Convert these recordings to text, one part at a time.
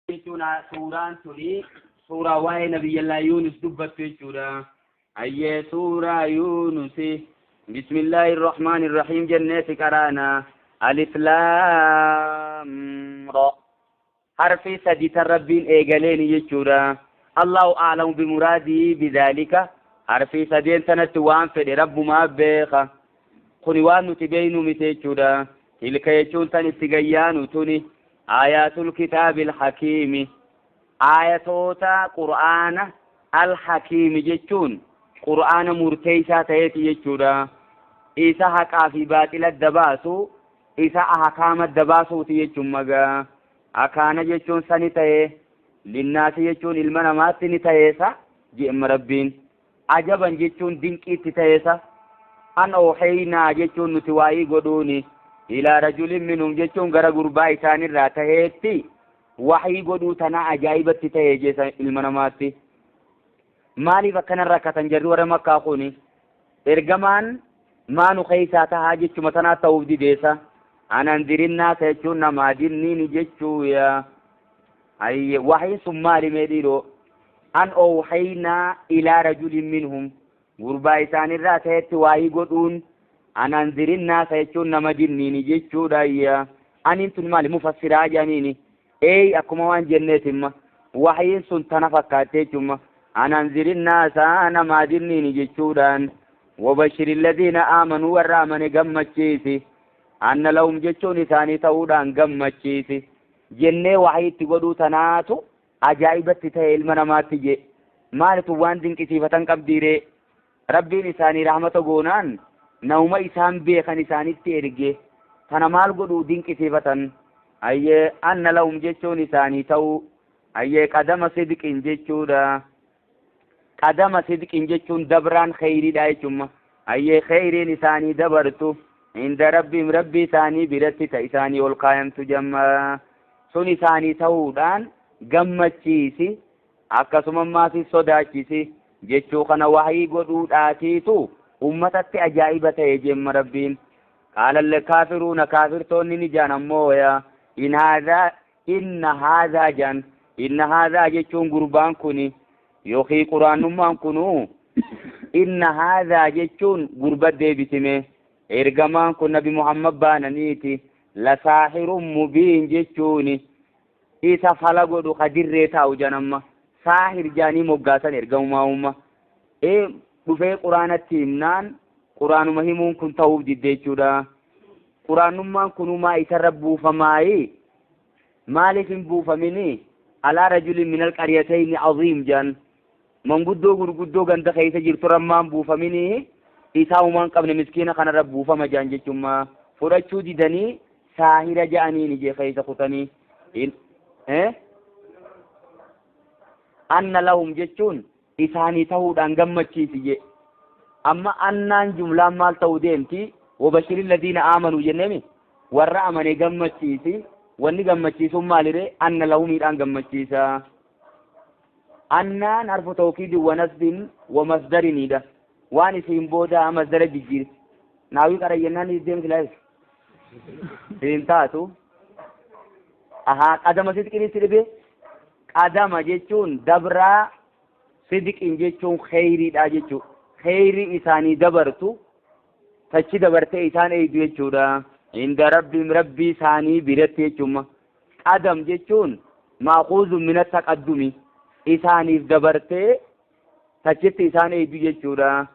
Jechuun suuraan tuni suuraa waa'ee nabiyyallaa Yuunus dubbattu jechuudha. Ayyee, suuraa Yuunusi, bismillaahi irrahmaani irrahiim jenneeti qaraana. Alif laam ra, harfii sadi tan Rabbiin eegaleeni jechuudha. Allahu a'lamu bimuraadii bidaalika, harfii sadeen tanatti waan fedhe Rabbumaa beeka. Kuni waan nuti beeynu miti jechuudha. Tilka jechuun tan itti gayyaanu tuni aayaatul kitaabil hakiimi, aayatoota qur'aana. Alhakiimi jechuun qur'aana murteeysaa ta'eeti jechuudha. Isa haqaa fi baaxila adda baasu, isa ahkaama adda baasuuti jechuun. Magaa akaana jechuun sani ta'e, linnaasi jechuun ilma namaatti ni ta'eesa je'emma Rabbiin. Ajaban jechuun dinqiitti ta'eesa. An ooheynaa jechuun nuti waa'ii godhuuni, ilaa rajulin minhum jechuun gara gurbaa isaanirraa taheetti waxii godhuu tanaa ajaa'ibatti ta'e jeesa ilma namaatti. Maaliif akkana rakkatan jarri warra Makkaa kuni? Ergamaan maanu keessaa tahaa jechuma tanaa ta'uuf dideesa. An anzirinnaasa jechuun namaa dinniini jechuuya. Ayye, waxiin sun maali mee dhiiroo? An oohaynaa ilaa rajulin minhum, gurbaa isaanirraa ta'etti waa'ii godhuun. An anzirinnaasa jechuun nama dinniini jechuudha. Ayya, aniin tun maali mufassiraa jedhaniini? Eey, akkuma waan jenneetimma waxiin sun tana fakkaatte jechumma. An anzirinnaasa namaa dinniini jechuudhaan. Wabashiri alladhiina aamanuu, warra amane gammachiisi. Anna lahum jechuun isaanii ta'uudhaan gammachiisi jennee waxii itti godhuu tanaatu ajaa'ibatti ta'e ilma namaatti je. Maalitu waan dinqisiifatan qabdiiree? Rabbiin isaanii rahmata goonaan namuma isaan beekan isaanitti erge tana maal godhuu dinqisiifatan? Ayyee, anna lahum jechuun isaanii ta'uu. Ayyee, qadama sidqin jechuudha. Qadama sidqin jechuun dabraan kheyriidha jechumma. Ayyee, kheyriin isaanii dabartu, inda rabbihim, Rabbii isaanii biratti ta isaanii ol kaayamtu jamma sun isaanii ta'uudhaan gammachiisi, akkasuma maasi sodaachisi jechuu kana wahyii godhuudhaatiitu ummatatti ajaa'iba ta'e jemma Rabbiin. Qaala kaafiruuna, kaafirtoonni ni jaan ammoo ya in haadhaa inna haadhaa jaan. Inna haadhaa jechuun gurbaan kuni yookiin quraanummaan kunuu. Inna haadhaa jechuun gurba deebisime, ergamaan kun Nabi Muhammad baananiiti. Lasaahirun mubiin jechuuni isa fala godhu ka dirree taa'u janamma. Saahir jaanii moggaasan ergamumaa umma. Ee, dhufee quraanatti himnaan quraanuma himuun kun ta'uuf didde jechuudha. Quraanummaan kunumaa isarra buufamaayi, maaliif hin buufamini? Alaa rajulin minal qaryatayni aziim jaan, manguddoo gurguddoo ganda keessa jirtu rammaan buufamini, isaa humaan qabne miskiina kanarra buufama jaan jechummaa fudhachuu didanii saahira ja'aniini jee keessa kutanii. Anna lahum jechuun isaanii ta'uudhaan gammachiisi jee. Amma annaan jumlaan maal ta'uu deemti? Wabashiri ladiina aamanuu jenneemi, warra amane gammachiisi. Wanni gammachiisuun maalire? Anna lahumiidhaan gammachiisa. Annaan harfu tawkiidin wa nasbin wa masdariniidha. Waan isiin booda masdara jijjiirti. Naawii qara jennaan deemti laayif siin taatu. Ahaa, qadama sidqiin si dhibe. Qadama jechuun dabraa, sidqiin jechuun kheyriidha jechuu. Kheyrii isaanii dabartu, tachi dabartee isaan eeydu jechuudha. Inda rabbim, Rabbii isaanii biratti jechuuma. Qadam jechuun maakuuzun mina taqaddumi, isaaniif dabartee tachitti isaan eeydu jechuudha.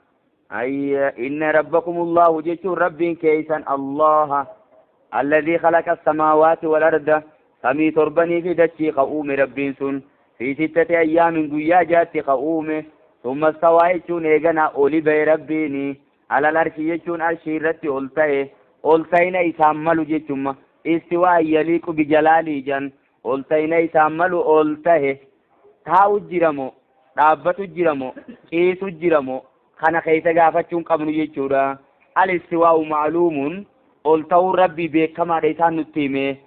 Ayya, inna rabbakumullahu jechuun Rabbiin keeysan Allaha, alladhii khalaqa samaawaati wal arda, samii torbanii fi dachii ka uume Rabbiin sun, fi sittati ayyaamin, guyyaa jaatti ka uume. Summa stawaa jechuun eeganaa oli ba'e Rabbiini, alal arshi jechuun arshii irratti ol ta'e, ol ta'ina isaan malu jechumma. Istiwaa yaliiqu bijalaalii jan, ol ta'ina isaan malu ol ta'e. Taa'u jira moo, dhaabbatu jira moo, ciisu jira moo? Kana keessa gaafachuu hin qabnu jechuudha. Al-istiwaa'u ma'luumun, ol ta'uun Rabbii beekamaadha isaan nutti hime.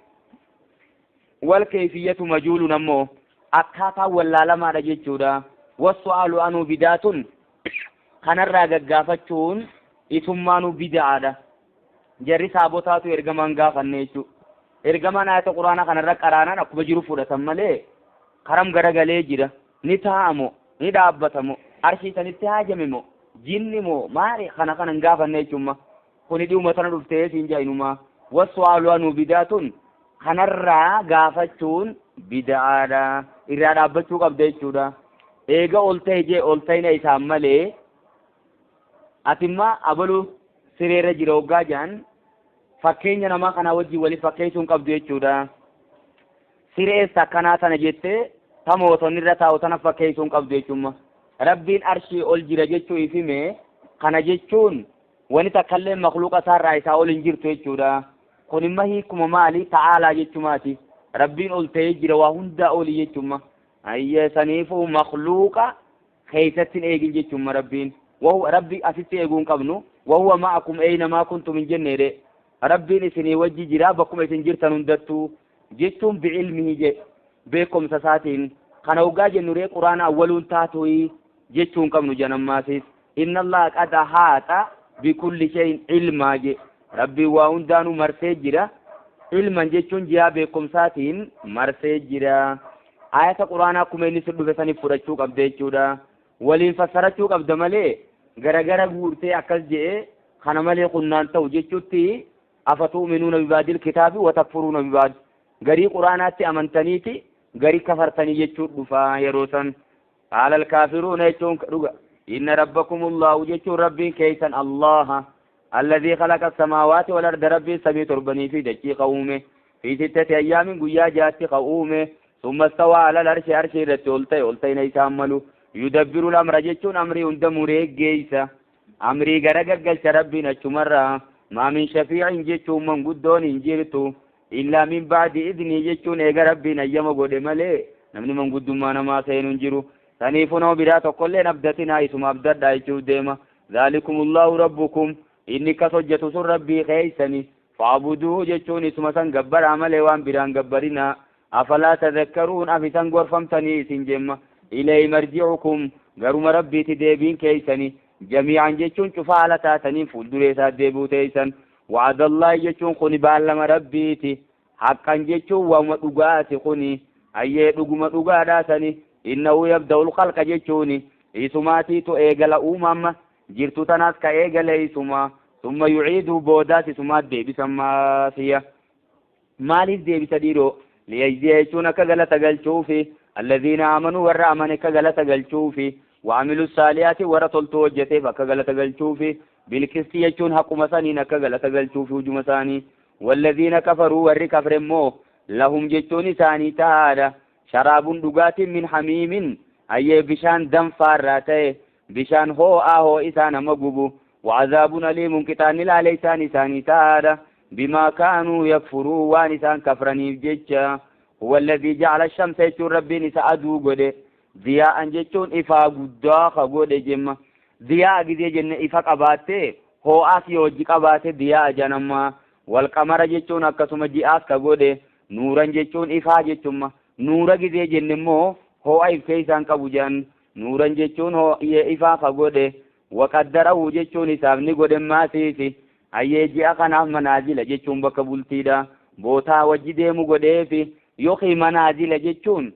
Wal keeyfiyyatu majuulun ammoo akkaataan wallaalamaadha jechuudha. Wassu'aalu anuu bidaatun, kanarraa gaggaafachuun isummaanuu bida'aadha. Jarri saabotaatu ergamaan gaafanne jechuudha. Ergamaan ayata quraanaa kanarra qaraanaan akkuma jiru fudhatan malee karam garagalee jira. Ni taa'amo, ni dhaabbatamo, arshii sanitti haajame moo, jinni moo, maali kana kana hin gaafanne jechuudha. Kuni dhiuma tana dhuftee siin jaa inuma. Wassu'aalu anuu bidaatun, kanarraa gaafachuun bida'aadha. Irraa dhaabbachuu qabda jechuudha. Eega ol ta'e jee ol ta'ina isaan malee atimma abaluu sireerra jira hoggaa jaan fakkeenya namaa kanaa wajjin waliif fakkeessuu hin qabdu jechuudha. Sireessa akkanaa tana jettee ta mootonni irra taa'u tana fakkeessuu hin qabdu jechuudha. Rabbiin arshii ol jira jechuu ifime kana jechuun wani takkallee makluuqa isaarraa isaa ol hin jirtu jechuudha. Kun imma hiikuma maali? Ta'aalaa jechumaati. Rabbiin ol ta'ee jira waa hundaa olii jechuudha. Ayyee saniifuu makluuqa keessatti hin eegin jechuudha Rabbiin. Wahu Rabbi asitti eeguu hin qabnu. Wahuwa ma'akum eynamaa kuntum hin jenneedhe. Rabbiin isinii wajji jira bakkuma isin jirtan hundattuu jechuun bi'ilmihi je beekumsa isaatiin. Kana hoggaa jennu ree quraana awwaluun taatuyi jechuu hin qabnu janammaasis. Inna Allaha qad ahaata bikulli shay'in ilmaa je. Rabbiin waa hundaanuu marsee jira. Ilman jechuun jihaa beekumsaatiin marsee jira. Ayata quraanaa akkuma inni si dhufe saniif fudhachuu qabda jechuudha. Waliin fassarachuu qabda malee garagara guurtee akkas je'ee kana malee kunnaan ta'u jechuutti afatu'minuuna bibaadil kitaabi wa takfuruuna bibaad. Garii quraanaatti amantaniiti garii kafartanii jechuu dhufa yeroo san. Qaala alkaafiruuna jechuun dhuga. Inna rabbakumullahu jechuun Rabbiin keessan Allaha. Alladhii khalaqa samaawaati wal arda, Rabbiin samii torbanii fi dachii ka uume. Fi sittati ayyaamin, guyyaa jaatti ka uume. Summa stawaa alal arshi, arshii irratti ol ta'e ol ta'ina isaan malu. Yudabbiru lamra jechuun amrii hunda muree geeysa. Amrii gara gaggalcha Rabbiin achumarraa. Maa min shafiicin jechuun manguddoon hin jirtu. Illaa min ba'di idnii jechuun eega Rabbiin ayyama godhe malee namni manguddummaa namaa seenu hin jiru. Saniifuu nama biraa tokkollee hin abdatinaa isuma abdadhaa jechuuf deema. Zaalikumullahu rabbukum, inni akkas hojjetu sun Rabbii keessani. Fa'buduuhu jechuun isuma san gabbaraa malee waan biraan gabbarinaa. Afalaa tadhakkaruun, af isan gorfamtanii isin jemma. Ilayhi marji'ukum, garuma Rabbiiti deebiin keessani. Jamii'an jechuun cufa haala taataniin fuulduree isaa deebi'u teessan. Wa'adallahi jechuun kuni baallama Rabbiiti. Haqqan jechuun waanuma dhugaati kuni. Ayyee dhuguma dhugaadhaa sani. Innahu yabda'ul khalqa jechuuni isumaatiitu eegala uumama jirtu tanaas ka eegale isuma. Summa yuciiduu, boodaas isumaat deebisa maasiya. Maaliif deebisa dhiiroo? Liyajziya jechuun akka galata galchuufi. Alladhiina aamanuu, warra amane akka galata galchuufi. Wa'amilu saalihaati, warra toltuu hojjeteef akka galata galchuufi. Bilqisti jechuun haquma saniin akka galata galchuufi hujuma isaanii. Walladhiina kafaruu, warri kafre immoo lahum jechuun isaanii tahaadha. Sharaabun, dhugaatiin, min hamiimin, ayyee bishaan danfaarraa ta'e, bishaan hoo'aa hoo'isaa nama gubu. Wa'azaabun aliimun, qixaanni laale isaan isaanii tahaadha. Bimaa kaanuu yakfuruu, waan isaan kafraniif jecha. Huwa alladhii ja'ala shamsa jechuun Rabbiin isa aduu godhe. Diyaa'an jechuun ifaa guddaa ka godhe jemma. Diyaa'a gizee jenne ifa qabaatte hoo'aas yoo wajji qabaate diyaa'a janamma. Wal qamara jechuun akkasuma ji'aas ka godhe. Nuuran jechuun ifaa jechumma. Nuura gizee jenne immoo hoo'a if keessaan qabu jedhan. Nuuran jechuun ifaa ka godhe. Waqaddarahu jechuun isaaf ni godhe maasiisi. Ayyee ji'a kanaaf manaazila jechuun bakka bultiidha. Bootaa wajji deemu godheefi yookiin manaazila jechuun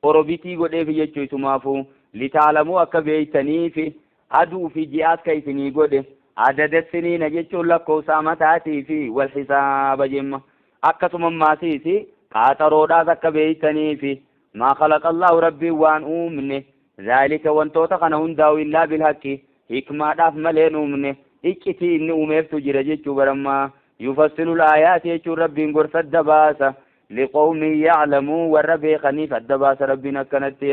orobitii godheefi jechuu isumaafu. Litaalamuu, akka beeytaniifi aduu fi ji'aas ka isinii godhe. Adada siniina jechuun lakkoofsa amataatii fi wal hisaaba jemma. Akkasuma maasiisi qaaxaroodhaas akka beeytaniifi. Maa khalaqa Allahu, Rabbiin waan uumne zaalika, wantoota kana hundaa'u, illaa bilhaqqi, hikmaadhaaf malee hin uumne. Iccitii inni uumeeftu jira jechuu barammaa. Yufassilu laayaati jechuun Rabbiin gorsa adda baasa. Liqawmin ya'lamuu, warra beekaniif adda baasa Rabbiin akkanatti.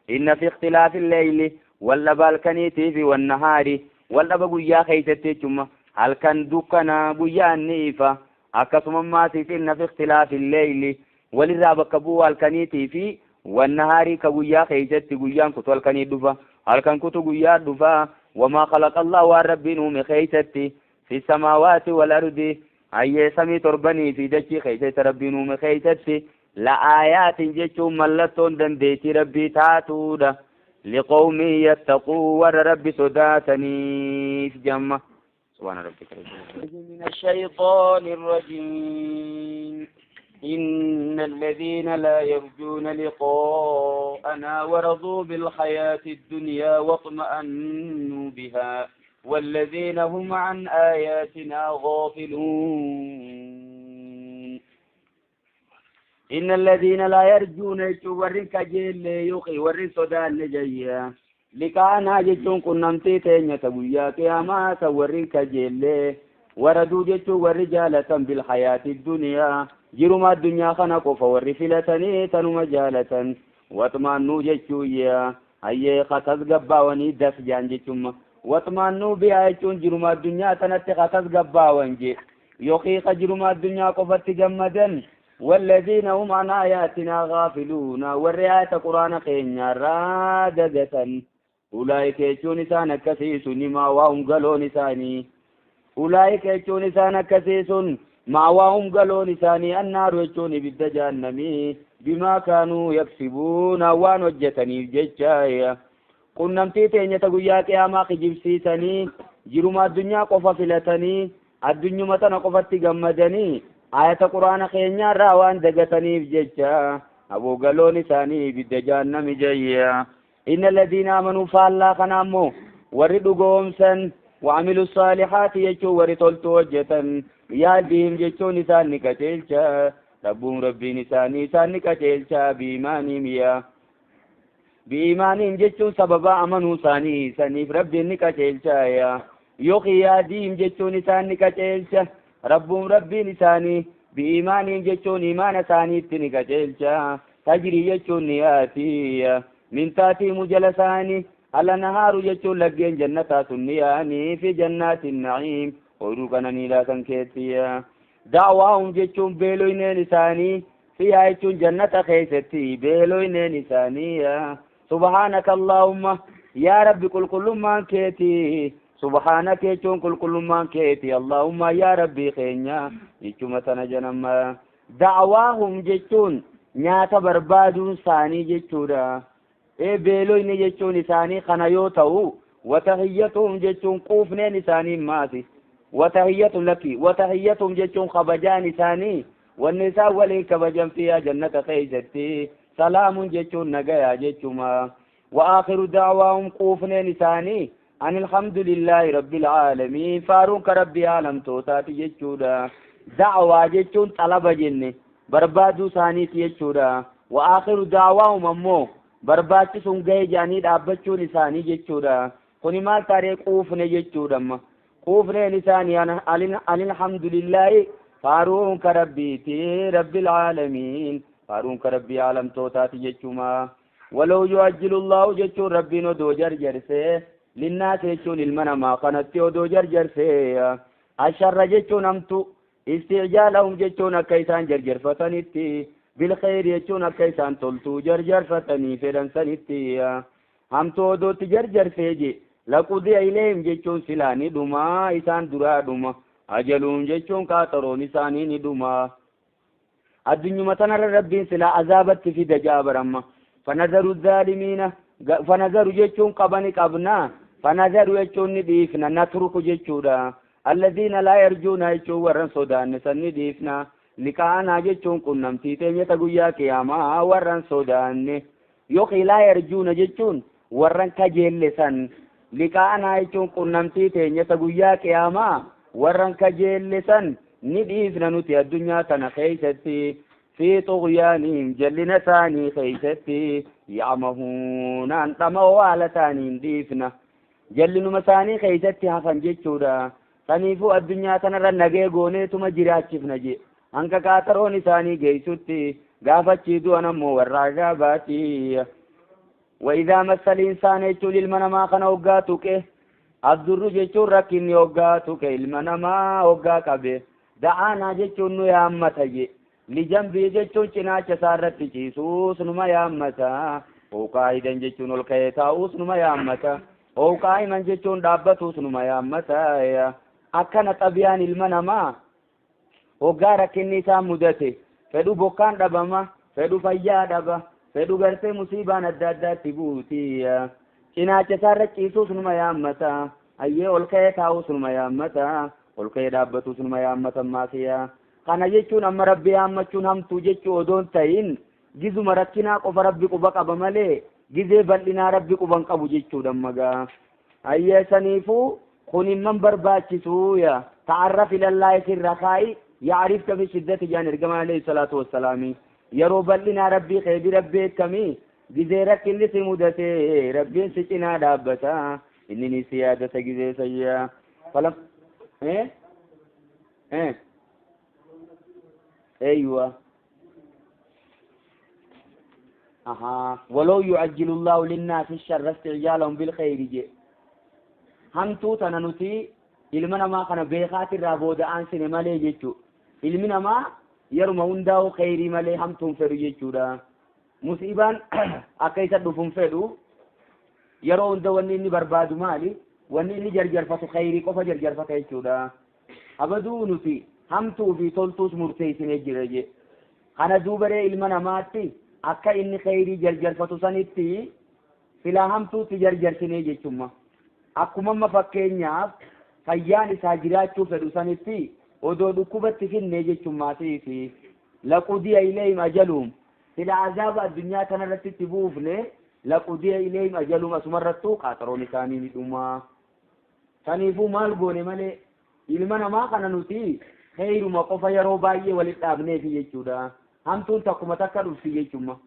Inna fi ikhtilaafi leyli, wal dhaba halkaniitii fi wannahaari, wal dhaba guyyaa keessatti jechuma halkan dukkana guyyaan ni ifa. Akkasuma maasiif inna fi ikhtilaafi leyli, walirraa bakka bu'uu halkaniitii fi wannahaarii ka guyyaa keessatti guyyaan kutu halkanii dhufa, halkan kutu guyyaa dhufa. وما خلق الله والرب نوم خيستي في السماوات والأرض أي سمي تربني في دشي خيست ربي نوم خيستي لآيات جتشو ملتون دنديتي ربي تاتودا لقوم يتقوا ور ربي صداتني في جمع. سبحان ربك من الشيطان الرجيم. إن الذين لا يرجون لقاءنا ورضوا بالحياة الدنيا واطمأنوا بها والذين هم عن آياتنا غافلون. إن الذين لا يرجون ورن كجيل يقي ورن صدان نجيا لقاءنا جتون كنمتي تينيا تقويا قياما ورن كجيل وردوا جتو ورجالة بالحياة الدنيا جرما الدنيا خنقوا فور فلتني تنم جالة واطمأنوا جتو يا أي خطز قباوني دف جان جتم واطمأنوا بها جتون جرما الدنيا تنتي خطز قباون جي يقي جرما الدنيا قفت جمدا والذين هم عن آياتنا غافلون والرعاية قرآن خينيا راددة أولئك يجون إسان كثيس ماواهم قالوا نساني أولئك يجون إسان كثيس ماواهم قالوا نساني النار يجون بالدجانمي بما كانوا يكسبون وان وجتني ججايا قلنا امتيتين يتقويا قياما خجبسيسني جرما الدنيا قفا فلتني الدنيا متنا قفا تقمدني آية قرآن خينيا راوان دقتني بججا أبو قالوا نساني بالدجانمي جيا. إن الذين آمنوا فالله خنامو وردوا قومسا وعملوا الصالحات يجو ورطلتوا وجتا يهديهم جتو نسان نكتلتا ربهم ربي نسان نسان نكتلتا بإيمانهم يا بإيمانهم جتو سببا أمنوا ساني سنيف ربي نكتلتا يا يوخي يهديهم جتو نسان نكتلتا ربهم ربي نساني بإيمانهم جتو إيمان ساني نكتلتا تجري جتو نياتي من تاتي مجلساني على نهار يجو لقين جنة سنياني في جنات النعيم ويروكنا نيلا سنكيتيا دعواهم جتشون بيلوين نساني فيها يجون جنة خيستي بيلوين نساني سبحانك اللهم يا رب كل كل ما كيتي سبحانك يجون كل كل ما كيتي اللهم يا ربي خينيا يجو متنا جنما دعواهم جتشون نياتا بربادون ساني جتشورا ee beeloyni jechuun isaanii kana yoo ta'u watahiyyatuhum jechuun quufneen isaanii maasi watahiyyatuhum laki watahiyyatuhum jechuun kabajaan isaanii wanni isaan waliin kabajan fiihaa jannata keeysatti salaamun jechuun nagayaa jechuma wa aakhiru da'waahum quufneen isaanii an alhamdulillaahi rabbil aalamiin faaruun ka rabbii aalamtootaati jechuudha. Da'waa jechuun xalaba jenne barbaaduu isaaniiti jechuudha. Wa aakhiru da'waahum ammoo barbaachisuun gahee jaanii dhaabbachuun isaanii jechuudha. Kuni maal taaree quufne jechuudha. Amma quufneen isaanii alhamdulillaahi faaruun ka rabbiiti rabbil aalamiin faaruun ka rabbii aalamtootaati jechuma. Walaw yu'ajjilu llaahu jechuun rabbiin odoo jarjarsee linnaas jechuun ilma namaa kanatti odoo jarjarsee asharra jechuun hamtu isticjaalahum jechuun akka isaan jarjarfatanitti بالخير يجون كيسان تلتو جرجر فتني فدن سنتي هم تو دو تجرجر فيجي لقضي إليهم جيشون سلاني دما إسان درا دما أجلهم جيشون كاترون إساني دما الدنيا متنر ربين سلا عذابت في دجابر أما فنذر الظالمين فنذر جيشون قبني قبنا فنذر جيشون نديفنا نترك جيشودا الذين لا يرجون جيشون ورن صدان سن ديفنا لقاءنا جيشون كنمتي تيمية قويا قياما ورن صدان يوخي لا يرجون جيشون ورن كجيل سن لقاءنا جيشون كنمتي تيمية قويا قياما ورن كجيل سن نديفنا نتي الدنيا تنخيستي في طغيانهم جلنا ثاني خيستي يعمهون أنت موالة ثاني نديفنا جلنا مساني خيستي هفن جيشودا سنيفو الدنيا تنرى نجي غوني تمجراتشفنا جي hanga kaataroon isaanii geessutti gaafachii du'an ammoo warra azaabaati. وإذا مس الإنسان jechuun ilma namaa kana hoggaa tuqe addurru jechuun rakkinni hoggaa tuqe ilma namaa hoggaa qabe da'aanaa jechuun nu yaammata je lijambii jechuun cinaacha isaa irratti ciisuus numa yaammata qaa'idan jechuun ol ka'ee taa'uus numa yaammata Oo qaa'iman jechuun dhaabbatuus numa yaammata. Akkana xabiyaan ilma namaa hoggaa rakkinni isaa mudate, fedhu bokkaan dhabama, fedhu fayyaa dhaba, fedhu gartee musiibaan adda addaatti buuti, cinaacha isaarra ciisuus numa yaammata. Ayyee, ol ka'ee taa'uus numa yaammata, ol ka'ee dhaabbatuus numa yaammata. Maasiyaa kana jechuun amma Rabbi yaammachuun hamtuu jechuu odoon ta'in, gizuma rakkinaa qofa Rabbi quba qaba malee gizee bal'inaa Rabbi quban qabu jechuudha magaa. Ayyee, saniifuu kun himman barbaachisuu. Ya ta'arraf ilallaahi fi rakaa'i ya'rifka fi shiddati jaan ergama alayhi salaatu wassalaami. Yeroo bal'inaa Rabbii kee bira beekami, gizee rakkinni si mudate Rabbiin si cinaa dhaabbata, inni ni si yaadata gizee sayyaa falam eh eh ايوه اها. ولو يعجل الله للناس الشر استعجالهم بالخير جي. Hamtuu tana nuti ilma namaa kana beekaatirraa booda aansine malee jechu. Ilmi namaa yeruma hundaa'u kheyrii malee hamtuun fedhu jechuudha. Musiibaan akka isa dhufuun fedhu. Yeroo hunda wanni inni barbaadu maali? Wanni inni jarjarfatu kheyrii qofa jarjarfata jechuudha. Abaduu nuti hamtuu fi toltuus murteessinee jira je. Kana duubaree ilma namaatti akka inni kheyrii jarjarfatu sanitti silaa hamtuutti jarjarsinee jechumma. Akkuma amma fakkeenyaaf fayyaan isaa jiraachuu fedhu sanitti odoo dhukkubatti finne jechummaatiifi laqudiya ilayhim ajaluhum, sila azaaba addunyaa tanarratti itti buufne, laqudiya ilayhim ajaluhum, asumarrattuu qaaxaroon isaanii ni dhumaa. Saniifuu maal goone malee ilma namaa kana nuti kheyruma qofa yeroo baay'ee walit dhaabneefi jechuudha. Hamtuun takkuma takka dhufti jechumma.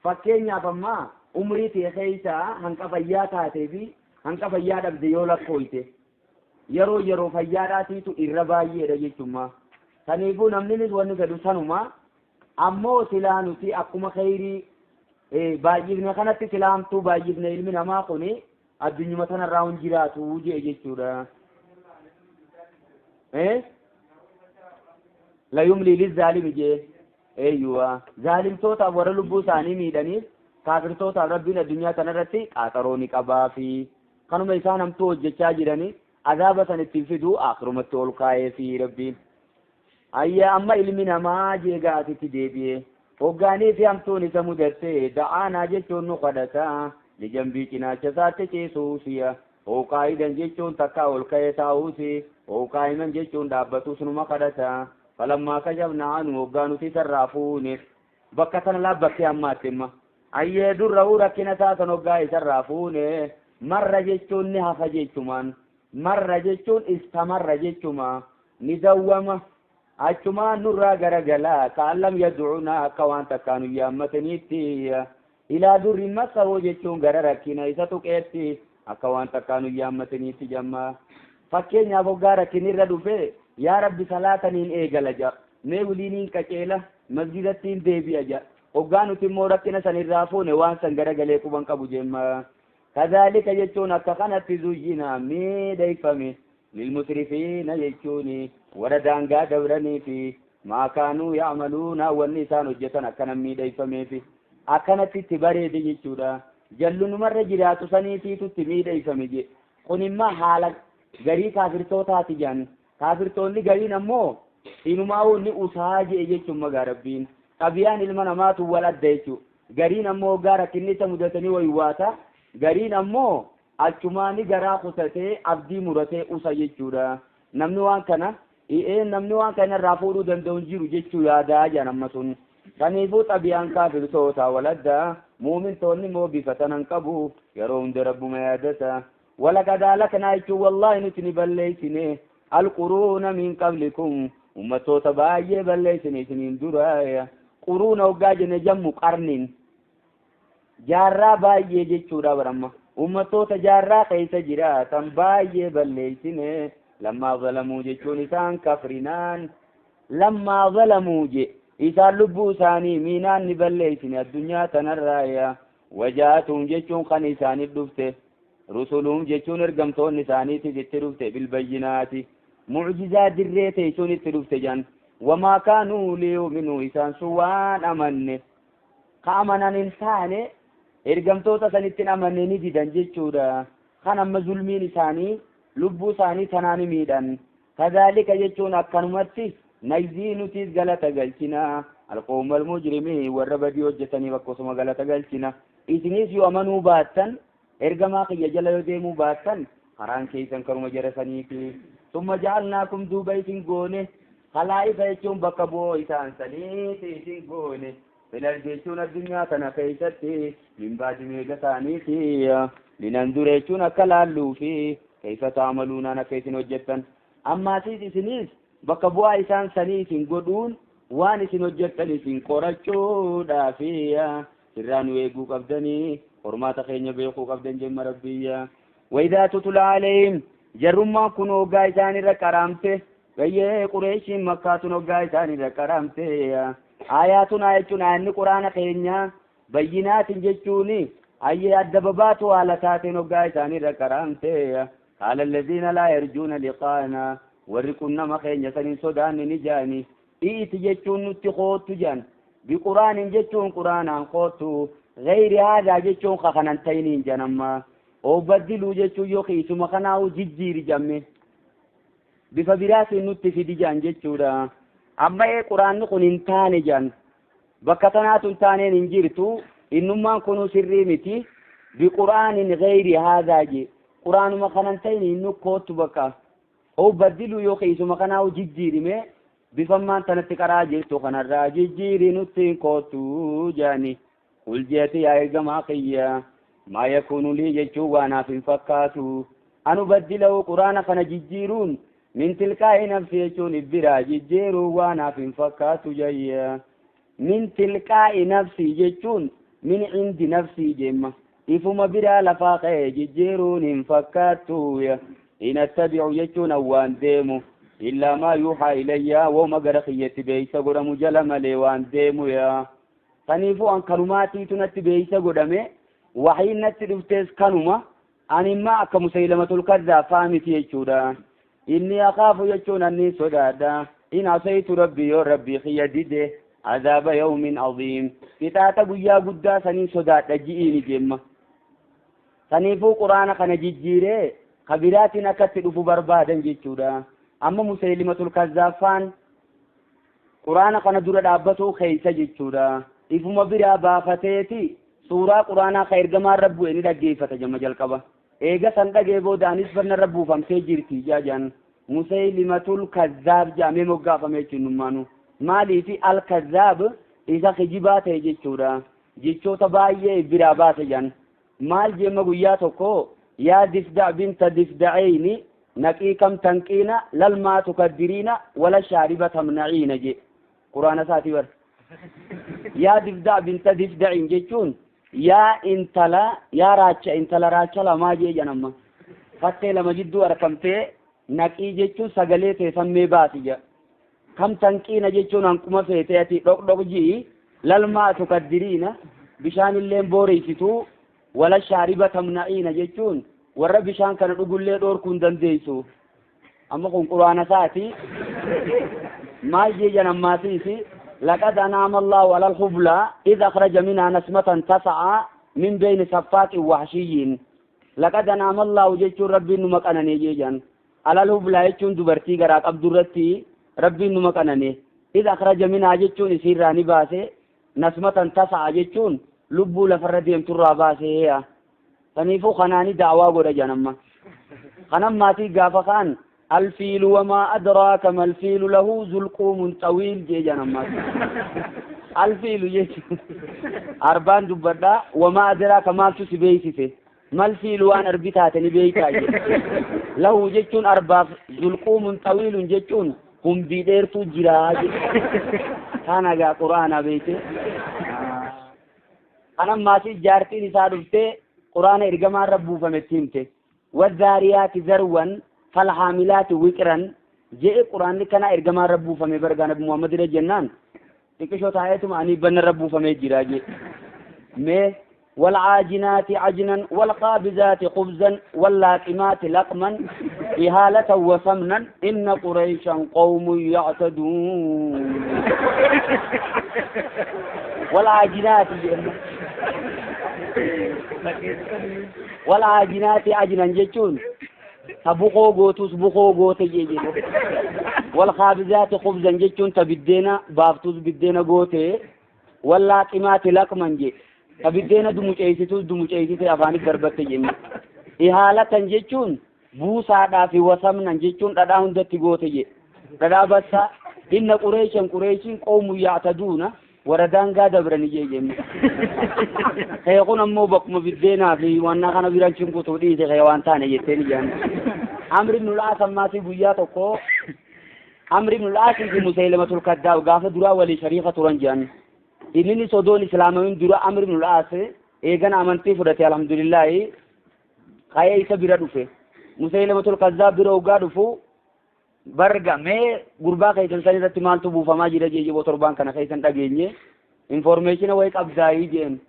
Fakkeenyaaf ammaa umrii tee keessa hanqa fayyaa taatee fi hanqa fayyaa dhabde yoo lakkooyte, yeroo yeroo fayyaadhaatiitu irra baay'eedha jechumma. Saniifuu namninis wanni fedhu sanuma. Ammoo silaa nuti akkuma kheyrii baay'ifne kanatti silaa hamtuu baay'ifne, ilmi namaa kuni addunyuma tanarraa hin jiraatu jee jechuudha. La yumlii lizzaalimi jee. Eeyyuwa, zaalimtootaaf, warra lubbuu isaanii miidhaniif, kaafirtootaaf Rabbiin addunyaa tanarratti qaaxaroo ni qabaa fi kanuma isaan hamtuu hojjechaa jiranii azaaba san ittiin fiduu akirumatti ol kaa'ee fi Rabbiin. Ayya, amma ilmi namaa jeegaa asitti deebi'e hoggaanii fi hamtuun isa mudatte, da'aanaa jechuun nu kadhata, lijambii cinaacha isaatti ciisuusiya, qaa'idan jechuun takka ol ka'ee taa'uusi, qaa'iman jechuun dhaabbatus numa kadhata. Falammaa kashafnaa anhu, hoggaa nuti isarraa fuune, bakka tana laabbattee ammaatti imma ayyee durra'uu rakkina isaa san hoggaa isarraa fuune, marra jechuun ni hafa jechumaan, marra jechuun istamarra jechuma, ni dawwama, achumaan nurraa garagalaa, ka'an lam yad'unaa, akka waan takkaa nu yaammataniitti, ilaa durri masahoo jechuun gara rakkina isa tuqeetti, akka waan takkaa nu yaammataniitti jamma. Fakkeenyaaf hoggaa rakkinni irra dhufe, yaa Rabbi, salaataniin eegala ja, mee wiliiniin qaceela, masgidattiin deebi'a ja. Hoggaa nuti immoo rakkina san irraa fuune, waan san garagalee quban qabu jemma. Kazaalika jechuun akka kanatti, zuyyina miidheyfame, lilmusrifiina jechuun warra daangaa dabranii fi maa kaanuu ya'maluuna, wanni isaan hojjetan akkana miidheyfameefi akkanatti itti bareede jechuudha. Jallunumarra jiraatu saniitiitu itti miidheyfame je. Kun immoo haala garii kaafirtootaati jedhan. Kaafirtoonni gariin ammoo inumaa'uu ni usaa jee jechuun magaa. Rabbiin xabiyaan ilma namaatu wal adda jechuu. Gariin ammoo hoggaa rakkinni isa mudatanii waywaata, gariin ammoo achumaani garaa kutatee abdii muratee usa jechuudha. Namni waan kana namni waan kana irraa fuudhuu danda'u hin jiru jechuu yaadaa jedhan. Amma sun saniifuu xabiyaan kaafirtoota wal adda, muumintoonni immoo bifa tanan qabu, yeroo hunda Rabbuma yaadata. Walaqad ahlaknaa jechuun wallaahi nuti ni balleeysine, alquruuna min qablikum, ummattoota baay'ee balleeysine isiniin dura. Quruuna hoggaa jenne jammu qarnin, jaarraa baay'ee jechuudha baramma. Ummattoota jaarraa keessa jiraatan baay'ee balleeysine. Lammaa zalamuu jechuun isaan kafrinaan, lammaa zalamuu je, isaan lubbuu isaanii miinaan ni balleeysine addunyaa tanarraaya. Wajaatuun jechuun kan isaaniif dhufte, rusuluun jechuun ergamtoonni isaaniitis itti dhufte, bilbayyinaati, mucjizaa dirree teessuun itti dhufte jan. Wamaa kaanuu liyu'minuu, isaan sun waan amanne ka amanan hin taane, ergamtoota sanittiin amanne, ni didan jechuudha. Kan amma zulmiin isaanii lubbuu isaanii tanaani miidhan. Kadhaalika jechuun akkanumatti najzii nutis galata galchina alqawma almujrimiin, warra badii hojjetaniif akkasuma galata galchina. Isinis yoo amanuu baattan, ergamaa kiyya jala yoo deemuu baattan, karaan keessan karuma jara saniiti. Summa ja'alnaakum, duuba isin goone, khalaa'ifa jechuun bakka bu'oo isaan saniiti isin goone, fil ardi jechuun addunyaa tana keessatti, min ba'di meega isaaniiti, linanzura jechuun akka laalluufi, kayfa ta'maluunaan akka isin hojjettan. Ammaasiis isinis bakka bu'aa isaan sanii isin godhuun waan isin hojjettan isin qorachuudhaafi. Sirraa nu eeguu qabdanii, qormaata keenya beekuu qabdan jemma Rabbiyya. Waydaa tutula alayhim, jarrummaan kun hoggaa isaan irra qaraamte, gayyee Qureeshiin Makkaatun hoggaa isaan irra qaraamte, aayaatun jechuun aayanni Quraana keenya, bayyinaatin jechuun ayyee adda babaatu haala taateen hoggaa isaan irra qaraamte, qaala alladhiina laa yarjuuna liqaana, warri qunnama keenya sanin sodaanne ni jaani, i'iti jechuun nutti koottu jan, biquraanin jechuun Quraanaan koottu, gayri haadaa jechuun kakanan ta'iniin jan. Amma oo baddiluu jechuun yookiin isuma kanaa'u jijjiiri jamme, bifa biraatiin nutti fidi jan jechuudha. Amma ee Quraanni kun hin taane jan, bakka tanaatu hin taaneen hin jirtu, innummaan kunuu sirrii miti. Biquraanin gayri haadaa je, Quraanuma kanan ta'iniin nu koottu, bakka oo baddiluu yookiin isuma kanaa'u jijjiirime, bifammaan tanatti qaraa jirtu kanarraa jijjiiri nutti koottu jaani. Qul jeeti yaa ergamaa kiyya, maa yakuunu lii jechuun waanaaf hin fakkaatu, anu baddilahu Quraana kana jijjiiruun, min tilqaa'i nafsi jechuun ibbiraa jijjiiruun waanaaf hin fakkaatu jayya. Min tilqaa'i nafsi jechuun min cindi nafsii jemma, ifuma biraa lafaa ka'e jijjiiruun hin fakkaattu. In attabi'u jechuun waan deemu, illaa maa yuuxaa ilayya, wooma gara kiyyatti beeysa godhamu jala malee waan deemu. Yaa saniifuu an kanumaatiitu natti beeysa godhame, waxiin natti dhuftees kanuma. Ani immaa akka Musaylamatul Kaddaab faa miti jechuudha. Inni akaafu jechuun anni sodaadha, in asaytu Rabbi, yoo Rabbii kiyya dide, azaaba yawmin aziim, qixaaxa guyyaa guddaa saniin sodaadha ji'iini jemma. Saniifuu Quraana kana jijjiiree kabiraatiin akkatti dhufu barbaadan jechuudha. Amma Musaylimatul Kazzaaffaan Quraana kana dura dhaabbatuu keeysa jechuudha. Ifuma biraa baafateeti suuraa Quraanaa ka ergamaan rabbu'e ni dhaggeeffata jama jalqaba. Eega san dhagee booda anis banna rabbuufamtee jirti jaan. Musaylimatul Kazzaab jaamee moggaafame jechuun nummaanu maaliifi al kazzaab isa kijibaa ta'e jechuudha. Jechoota baay'ee biraa baase jaan. Maal jeemma? Guyyaa tokko, yaa difda binta difda'eyni, naqii kam tanqiina lalmaa tukaddiriina wala shaariba tamnaciina je. Quraana isaati bar. Yaa difda binta difda'in jechuun yaa intala, yaa raacha, intala raacha lamaa jee janamma, fattee lama jidduu arkamtee, naqii jechuun sagalee teefammee baasi jedha. Kam tanqiina jechuun hanquma feete ati dhoq dhoq ji'i, lalmaa tukaddiriina bishaan illeen booreysitu, wala shaariba tamna'iina jechuun warra bishaan kana dhugullee dhoorkuu hin dandeessu. Amma kun Quraana isaati. Maal jee janammaatiisi? Laqad an'ama Allahu ala al-hubla idh akhraja minha nasmatan tasa'a min bayni saffaaqin wahshiyyin. Laqad an'ama Allahu jechuun Rabbiin numa qananee jee jan. Alal hublaa jechuun dubartii garaa qabdu irratti Rabbiin numa qanane. Idh akhraja minhaa jechuun isiirraa ni baase, nasmatan tasa'a jechuun lubbuu lafarra deemturraa baase. Saniifuu kanaani da'waa godha jan. Amma kanan maatii gaafa kaan, alfiilu wamaa adraaka malfiilu lahu zulquumun xawiil jee jan. Ammaas alfiilu jechuun arbaan dubbadhaa, wamaa adraaka maaltu si beeksise, malfiilu waan arbi taate ni beeytaa jedhe, lahu jechuun arbaaf, zulquumun xawiilun jechuun humbii dheertuu jiraa jedhe. Kana gaa Quraana beeyte. Kanan maatii jaartiin isaa dhuftee Quraana ergamaa irra buufametti himte. Wadhaariyaati zarwan falhaamilaati wiqran je'e. Quraanni kana ergamaa irra buufame bargaa Nabi Muhammad irra jennaan, xiqqishoo taa'eetuma ani banna irra buufamee jira je. Mee والعاجنات عجنا والخابزات خبزا واللاقمات لقما إهالة وسمنا إن قريشا قوم يعتدون. والعاجنات. Wal aajinaati ajinan jechuun ta buqoo gootus buqoo goote jee jedhe. Wal khaabizaati khubzan jechuun ta biddeena baaftus biddeena goote. Wal laaqimaati laqman jee ta biddeena dumuceessitus dumuceessite afaanit darbatte jenne. Ihaalatan jechuun buusaadhaa fi wasamnan jechuun dhadhaa hundatti goote jee. Dhadhaa bassaa inna qureeshan qureeshiin qoomu yaataduuna warra daangaa dabrani jee jenne. Kee kun ammoo bakkuma biddeenaa fi wannaa kana biran chinkutuu dhiise kee waan taane jetteen ijaan. Amri ibnul Aas ammaasii guyyaa tokko Amri ibnul Aasii fi Musaylimatul Kaddaab gaafa duraa walii shariika turan jedhan. Inninis odoon islaamamin dura Amri ibnul Aas eegana amantii fudhate alhamdulillaahi ka'ee isa bira dhufe. Musaylimatul Kaddaab bira hoggaa dhufu barga mee gurbaa keessan san irratti maaltu buufamaa jira jee jeboo torbaan kana keessan dhageenye informeeshina wayi qabdaayii jeen.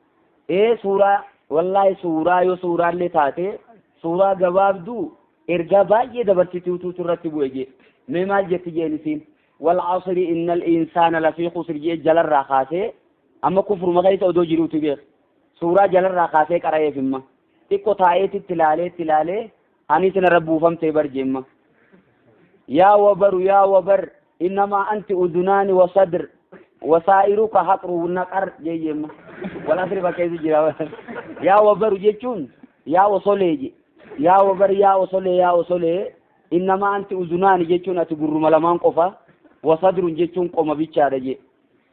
Ee suuraa wallaahi suuraa yoo suuraallee taate suuraa gabaabduu ergaa baay'ee dabarsituutu irratti bu'e jee. Mee maal jetti jeen isiin wal asri innal insaana lafii khusr jee jalarraa kaasee amma kufruma keessa odoo jiruuti beek. Suuraa jalarraa kaasee qara'eef imma xiqqo taa'eetitti ilaalee itti ilaalee ani isin irra buufamtee bar jeemma. Yaa wabaru yaa wabar innamaa anti udunaani wa sadr wasaa'iruka haqru naqar jee jeemma. Wal asri bakkeessi jira. Yaa wabaru jechuun yaa osolee je. Yaa wabar yaa osolee yaa osolee innamaa anti udunaani jechuun ati gurruma lamaan qofa wa sadrun jechuun qoma bichaadha je.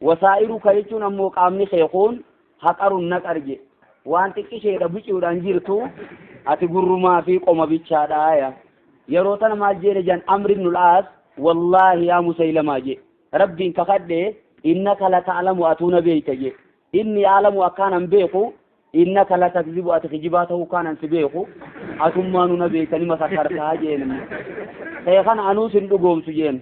Wasaa'iruka jechuun ammoo qaamni kee kun haqarun naqar je. Waan xiqqisheedha bicuudhaan jirtu ati gurrumaa fi qoma bichaadha ya. Yeroo tana maal jeene jan Amr ibn al-Aas wallaahi yaa Musaylamaa je. Rabbiin kakadhe innaka la ta'lamu atuuna beeyta je. Inni aalamu akkaanan beeku innaka la takzibu ati kijibaa ta'uu kaanan si beeku atummaanu na beeytani masakkartaa jeen. Kee kana anuu sin dhugoomsu jeen.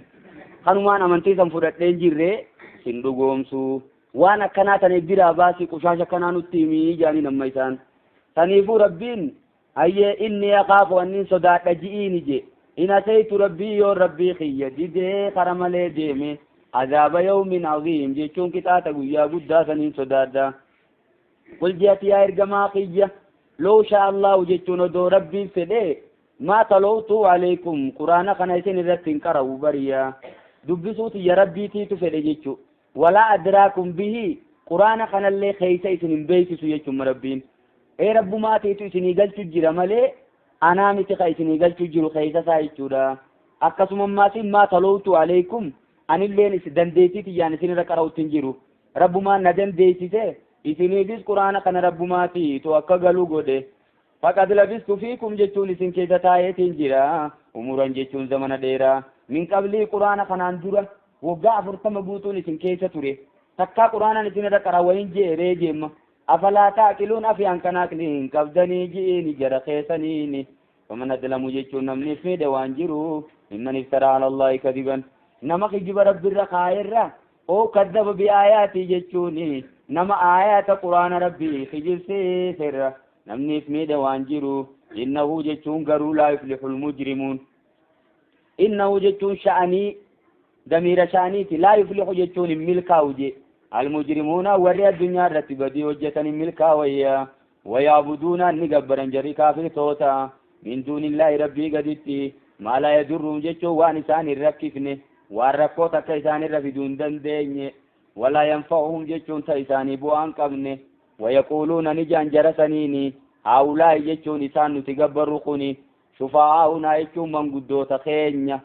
Kanumaan amantii san fudhadheen jirre sin dhugoomsu. Waan akkanaa tana biraa baasii qushaasha akkanaa nutti himii jaaniin amma isaan. Saniifuu Rabbiin hayyee inni akaafu annin sodaadha ji'iini je. In asaytu rabbii yoo rabbii kiyya didee kara malee deeme azaaba yawmin aziim jechuun qixaaxa guyyaa guddaa saniin sodaadha. Qul je'ati yaa ergamaa kiyya loo shaa Allahu jechuun odoo rabbiin fedhee maa talowtu alaykum quraana kana isin irratti hin qara'u bariya. Dubbisuu tiyya rabbiitiitu fedhe jechuu. Walaa adraakum bihi quraana kanallee keessa isin hin beeksisu jechuun rabbiin. Ee rabbumaatiitu isinii galchu jira malee anaa miti ka isinii galchu jiru keessa isaa jechuudha. Akkasuma ammaatiin maa talowtu alaykum anilleen is dandeettii tiyyaan isin irra qara'utti hin jiru. Rabbumaan na dandeessise isiniifis quraana kana rabbumaatiitu akka galu godhe. Faqad labistu fiikum jechuun isin keessa taa'eetiin jira. Umuran jechuun zamana dheeraa. Min qablii quraana kanaan dura waggaa 40 guutuun isin keessa ture. Takkaa quraanaan isin irra qara wayin jeeree jeemma. Afalaa taaqiluun afiyaan kan aqlii hin qabdanii ji'iini jara keessaniini. Faman adlamu jechuun namni miidhe waan jiru mimman iftaraa ala Allaahi kadiban. Nama kijiba rabbirra kaayerra oo kaddaba bi aayaatii jechuuni nama aayaata quraana rabbii kijibsiiserra namni miidhe waan jiru innahu jechuun garuu laa yuflihul mujrimuun. Innahu jechuun sha'anii damiira sha'aniiti laa yuflihu jechuun hin milkaa'u je. Almujrimuuna warri addunyaa irratti badii hojjetan hin milkaawayya. Wayaabuduuna ni gabbaran jarri kaafirtoota min duunillaahi rabbii gaditti maa laa yadurruhum jechuun waan isaan hin rakkifne waan rakkoo takka isaan irra fiduu hin dandeenye walaa yanfa'uhum jechuun ta isaanii bu'aa hin qabne. Wayaquuluuna ni jaan jara saniini haa'ulaa'i jechuun isaan nuti gabbarru kuni shufaa'aa'unaa jechuun manguddoota keenya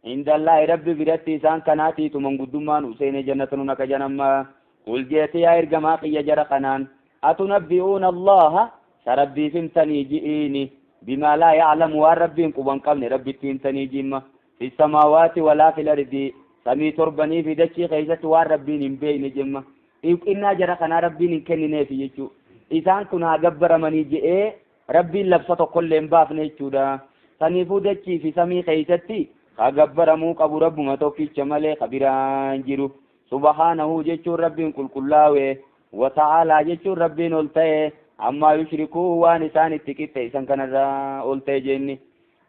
indallaahi rabbi biratti isaan kanaatiitu manguddummaan useene jannata nun akka janamma. Qul jeeti yaa ergamaa kiyya jara kanaan atunabbi'uuna allaha sa rabbiif himtanii ji'iini bimaa laa ya'lamu waan rabbiin quban qabne rabbitti himtanii jimma fi samaawaati walaa fil ardi samii torbanii fi dachii keessatti waan rabbiin hin beekne jemma. Iqinnaa jara kanaa rabbiin hin kennineefi jechuu. Isaan kun haa gabbaramanii je'ee rabbiin labsa tokkollee hin baafne jechuudha. Saniifuu dachii fi samii keessatti haa gabbaramuu qabu rabbuma tokkicha malee ka biraan jiru. Subhaanahu jechuun rabbiin qulqullaawe wa ta'aalaa jechuun rabbiin ol ta'e ammaa yushrikuu waan isaan itti qixxeessan kanarraa ol ta'e jenni.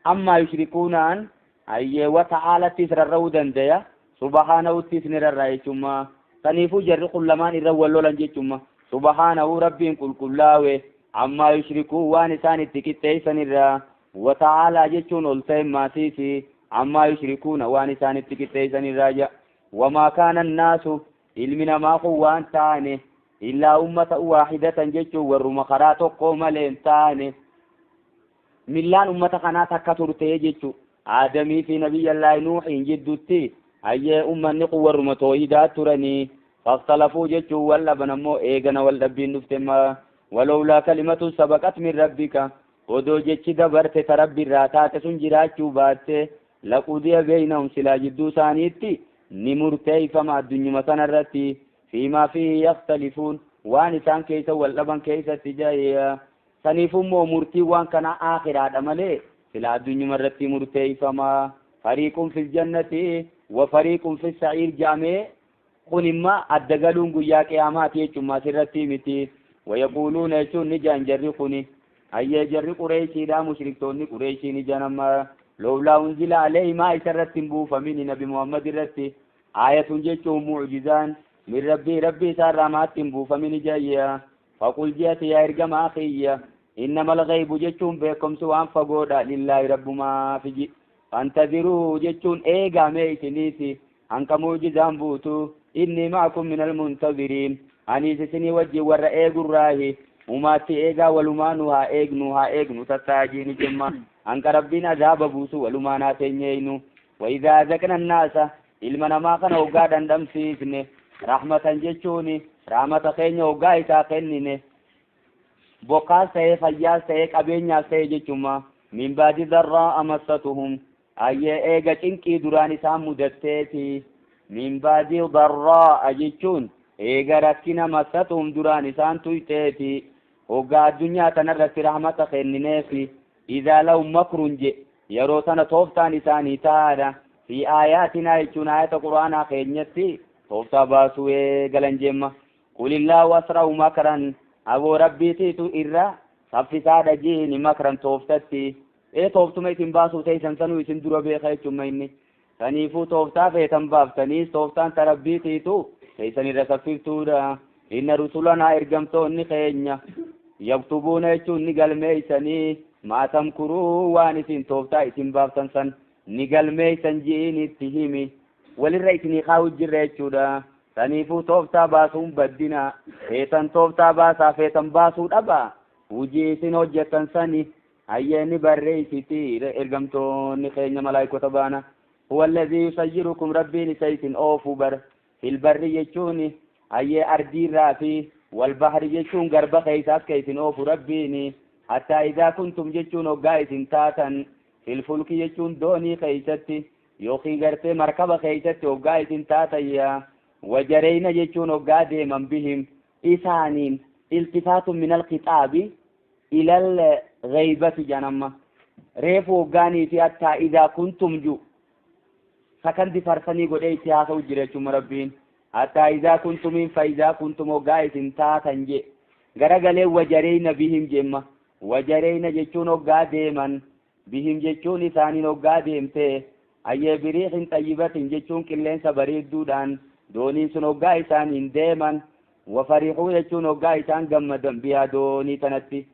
Ammaa yushrikuunaan hayyee wa ta'aalattis rarra'uu dandaya subhaanahuttis ni rarra'a jechuudha. Saniifuu jarri kun lamaan irra wal lolan jechuudha. Subhaanahu rabbiin qulqullaawe Ammaa yushrikuu waan isaan itti qixxeessanirraa. Wata'aalaa jechuun ol ta'e maasiisi. Ammaa yushrikuuna waan isaan itti qixxeessanirraa ja. Wamaa kaana annaasu ilmi namaa kun waan taane illaa ummata waahidatan jechuun warruma karaa tokkoo malee hin taane. Millaan ummata kanaa takka turtee jechuu. Aadamii fi nabiyyallaahi Nuuhiin jidduutti hayyee ummanni kun warruma toohidaa turanii. Fakhtalafuu jechuun wal dhaban ammoo eegana wal dhabbiin dhufte ma walowlaa kalimatu sabaqat min rabbika odoo jechi dabarte ta rabbi irraa taate sun jiraachuu baatte laqudiya beeynahum silaa jidduu isaaniitti ni murteeyfama addunyuma sana irratti fiimaa fiihi yakhtalifuun waan isaan keessa wal dhaban keessatti jaya. Saniif immoo murtiin waan kanaa aakhiraadha malee silaa addunyuma irratti murteeyfama. Fariiqun fil jannati wa fariiqun fis sa'iir jedhamee kun imma adda galuun guyyaa qiyaamaati jechuun asirratti miti. Wayaquuluuna jechuun ni jaan jarri kuni. Hayyee jarri Qureeshiidha, mushriktoonni Qureeshii ni jaan amma lowlaa unzila alayhi maa isa irratti hin buufamin nabi Muhammad irratti aayatun jechuun mu'jizaan min rabbii rabbii isaa irraa maatti hin buufamin jayya. Faqul ji'ati yaa ergamaa kiyya innamal ghaybu jechuun beekumsi waan fagoodha lillaahi rabbumaa ji. Fantaziruu jechuun eegaa mee isiniisi hanqa mu'jizaan buutu inni ma'akum minal muntaziriin anis isinii wajjin warra eegurraahi umaatti eegaa walumaanu haa eegnu haa eegnu tattaajiini jemma hanqa rabbiin azaaba buusu walumaan haa teenyeeynu. Wa idhaa azaqna annaasa ilma namaa kana hoggaa dhandhamsiifne rahmatan jechuun rahmata keenya hoggaa isaa kennine bokkaas ta'ee fayyaas ta'ee qabeenyaas ta'ee jechuma min baadi darraa massatuhum ayyee eega cinqii duraan isaan mudatteeti. Min baadi darraa jechuun eega rakkina massatuhum duraan isaan tuyxeeti. Hoggaa addunyaa tanarratti rahmata kennineefi idaa lahum makrun je yeroo tana tooftaan isaanii taadha. Fi aayaatinaa jechuun aayata quraanaa keenyatti tooftaa baasuu eegalan jemma. Qulillaahu asra'u makran aboo rabbiitiitu irra saffisaadha jiini makran tooftatti. Ee tooftuma isin baasuu teeysan sanuu isin dura beeka jechuun inni. Saniifuu tooftaa feetan baaftaniis tooftaan ta rabbiitiitu teeysan irra saffiftuudha. Inna rusulanaa ergamtoonni keenya yaktubuuna jechuun ni galmeeysanii maa tamkuruu waan isin tooftaa isin baaftan san ni galmeeysan ji'iin itti himi. Walirra isinii kaa'u jirra jechuudha. Saniifuu tooftaa baasuun baddina feetan tooftaa baasaa feetan baasuu dhaba. Hujii isin hojjetan sani hayyee ni barreessiti ergamtoonni keenya malaayikota baana. Huwa alladhii yusayyirukum rabbiin isa isin oofu bar fil barri jechuun hayyee ardiirraa fi wal bahri jechuun garba keessa akka isin oofu rabbiin. Hattaa idaa kuntum jechuun hoggaa isin taatan fil fulki jechuun doonii keeysatti yookiin gartee markaba keeysatti hoggaa isin taatan yaa wajareyna jechuun hoggaa deeman bihim isaaniin iltifaatu min alkhixaabi ilal ghaybati janamma reefu hoggaanii fi hattaa idaa kuntum ju sakandi farsanii godhee itti haasa'u jira jechuun rabbiin. Hattaa idaa kuntumiin fa idaa kuntum hoggaa isin taatan je garagalee wajareyna bihim jemma wajareyna jechuun hoggaa deeman bihim jechuun isaaniin hoggaa deemte ayyee biriixin xayyibatin jechuun qilleensa bareedduudhaan dooniin sun hoggaa isaaniin deeman wafarixuu jechuun hoggaa isaan gammadan bihaa doonii tanatti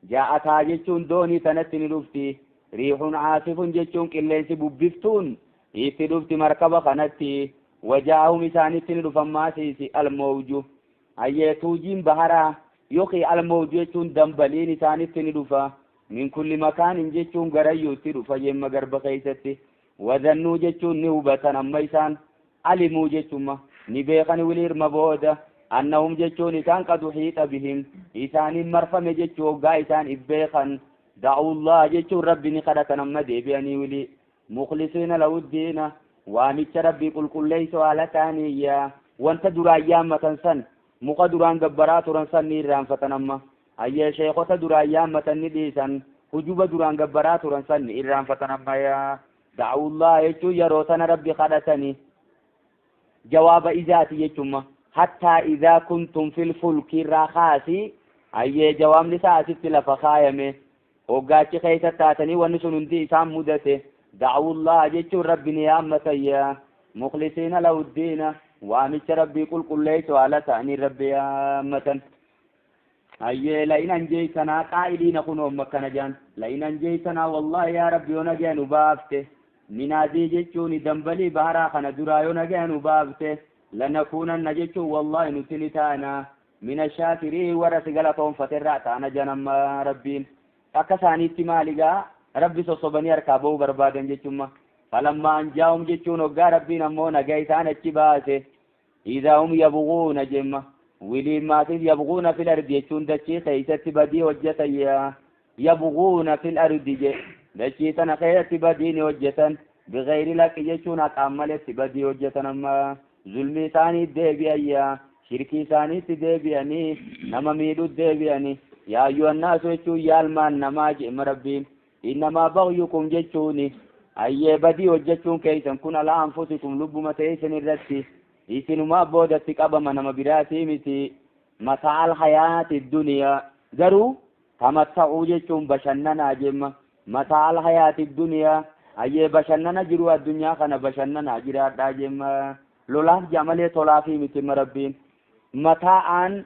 jaa'ataa jechuun doonii tanatti ni dhufti riixun caasifun jechuun qilleensi bubbiftuun itti dhufti markaba kanatti wajaa'ahum isaanitti ni dhufan maasiisi almawju ayyee tuujiin baharaa yookiin almawju jechuun dambaliin isaanitti ni dhufa min kulli makaanin jechuun garayyuutti dhufa jemma garba keeysatti wazannuu jechuun ni hubatan amma isaan alimuu jechuma ni beekan wiliirma booda annahum jechuun isaan qad uhiixa bihim isaaniin marfame jechuu hoggaa isaan if beekan da'uullah jechuun rabbi ni kadhatan amma deebi'anii wili mukhlisiina lahu ddiina waamicha rabbii qulqulleeyso haala ta'aniyya wanta duraan yaammatan san muka duraan gabbaraa turan san ni irraanfatan amma ayyee sheekota duraan yaammatan ni dhiisan hujuba duraan gabbaraa turan san ni irraanfatan amma yaa da'uullah jechuun yeroo sana rabbi kadhatanii jawaaba izaati jechuma hattaa idaa kuntum fil fulki irraa kaasi ayyee jawaabni isaa asitti lafa kaayame hoggaachi keessa taatanii wanni sun hundi isaan mudate da'uullah jechuun rabbi ni yaammatayya mukhlisiina lahu ddiina waamicha rabbii qulqulleeysu haala ta'anii rabbi yaammatan. Hayyee la'in anjeeytanaa qaa'iliina kunoo makkana jaan la'in anjeeytanaa wallaahi yaa rabbi yoo nagaya nu baafte minaadii jechuun dambalii baharaa kana duraa yoo nagaya nu baafte lanakuunanna jechuun wallaahi nuti ni taana mina shaakirii warra si galatoonfaterraa taana janamma rabbiin akka isaaniitti maaligaa rabbi sossobanii harkaa ba'uu barbaadan jechumma falammaa anjaahum jechuun hoggaa rabbiin ammoo nagaa isaan achi baase idaa hum yabguuna jemma wiliin maatiif yabguuna fil ardi jechuun dachii keeysatti badii hojjetan yabguuna fil ardi je dachii tana keessatti badii ni hojjetan bigayri laqi jechuun haqaan maletti badii hojjetan amma zulmii isaanii deebi'ayya shirkii isaaniitti deebi'anii nama miidhuu deebi'anii yaa ayyuhannaasu jechuun yaalmaan namaa je'ema rabbiin innamaa bagyukum jechuuni ayyee badii hojjechuun keeysan kun alaa anfusikum lubbuma teeysan irratti isinumaa boodatti qabama nama biraatii miti mataa'al hayaati duniyaa garuu tamatta'uu jechuun bashannanaa jemma mataa'al hayaati duniyaa ayyee bashannana jiru addunyaa kana bashannanaa jiraadhaa jemma lolaaf jamalee tolaafii miti ma rabbiin mataa'aan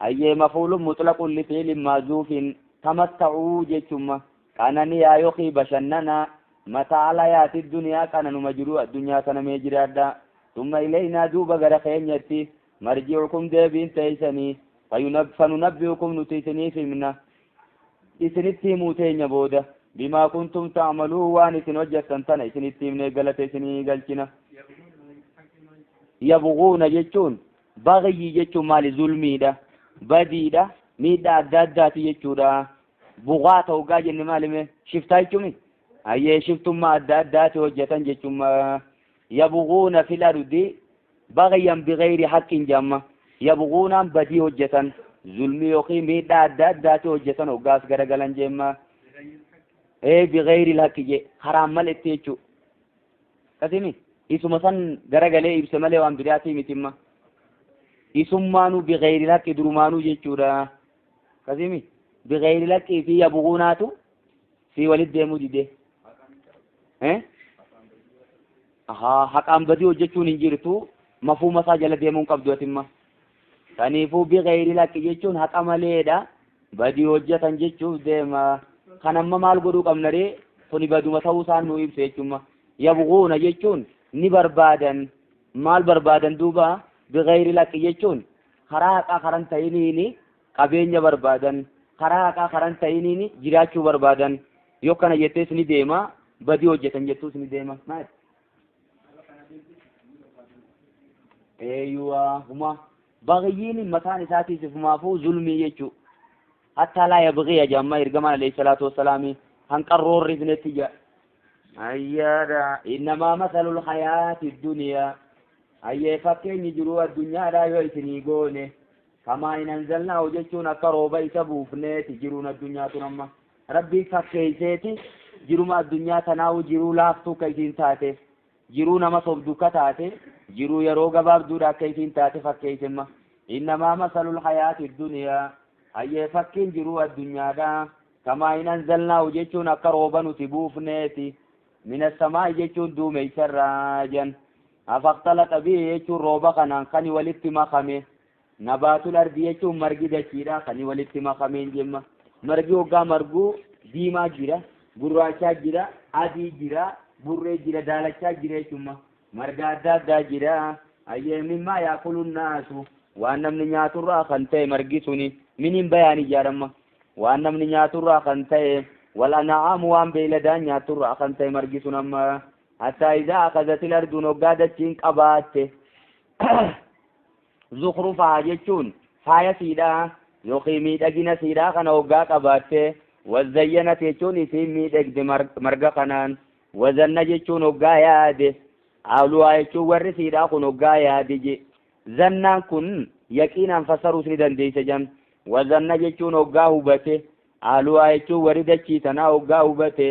ayyee mafuulun mutlaqun lifiilin maazuufin tamatta'uu jechumma qananiyaa yokii bashannanaa mataa'al hayaati duniyaa qananuma jiru addunyaa kana mee jiraadhaa ثم إلينا دوبا غرا خينيتي مرجعكم ديبين تيسني فننبئكم نتيسني في منا إسنتي موتين بودا بما كنتم تعملوا وان إسن وجدتن تنا إسنتي من غلط إسني غلچنا يبغون جچون بغي جچون مال ظلمي دا بدي دا ميدا داداتي جچودا بغاتا وغا جن مال مي شفتا جچومي أيه شفتم ما داداتي وجدتن جچوم يبغون في الأرض بغيا بغير حق جمع يبغون بدي هجة ظلمي يقيم داد داد هجة وقاس غرغلن جمع اي بغير الحق جي حرام مال اتيچو كثيمي اسم سن غرغله ابسمله وان برياتي متما اسمانو بغير الحق درمانو جچورا كثيمي بغير الحق في يبغوناتو في ولد ديمو ديده ها ها حقام بدي hojjechuun hin jirtu mafhuuma isaa jala deemuun qabdu atimma kaniifuu bigayri laqi jechuun haqa maleedha badii hojjetan jechuuf deema kan amma maal godhuu qabna ree kuni baduma ta'uu isaan nu ibsa jechumma yabguuna jechuun ni barbaadan maal barbaadan duuba bigayri laqi jechuun karaa haqaa karan ta'iniini qabeenya barbaadan karaa haqaa karan ta'iniini jiraachuu barbaadan yoo kana jettees ni deema badii hojjetan jettuus ni deema maal ايوه هما بغيين مكان ساتي سفما فو ظلمي يجو حتى لا يبغي يا جماعه يرجمان عليه الصلاه والسلام هنقرر رزنتي ايادا انما مثل الحياه الدنيا اي فكين جرو الدنيا لا يويتني غونه كما ان انزلنا وجچون قروبا يسبوفنه تجرون الدنيا تنما ربي فكيسيتي جرو الدنيا تناو جرو لافتو كيسين تاته jiruu nama sobdu ka taate jiruu yeroo gabaabduudha akka isiin taate fakkeessemma innamaa masalul hayaati duniyaa hayyee fakkiin jiruu addunyaadha kamaa in anzalnaahu jechuun akka rooba nuti buufneeti mina samaa'i jechuun duumeysarraa jan afaqtalaxa bihi jechuun rooba kanaan kani walitti makame nabaatul ardi jechuun margi dachiidha kani walitti makameen jemma margi hoggaa marguu diimaa jira gurraachaa jira adii jira burree jira daalachaa jira jechuudha marga adda addaa jira ayyee mimmaa yaakulu naasu waan namni nyaaturraa kan ta'e margi suni miniin bayaan ijaaramma waan namni nyaaturraa kan ta'e wal an'aamu waan beeyladaan nyaaturraa kan ta'e margi sun amma hattaa idaa akazatil arduun hoggaa dachiin qabaatte zukrufaa jechuun faaya siidhaa yookiin miidhagina siidhaa kana hoggaa qabaatte wazayyanat jechuun isiin miidhagde marga kanaan wazanna jechuun hoggaa yaade ahluhaa jechuun warri siidhaa kun hoggaa yaade je zannaan kun yaqiinaan fassaruus ni dandeeysa jan wazanna jechuun hoggaa hubate ahluhaa jechuun warri dachii tanaa hoggaa hubate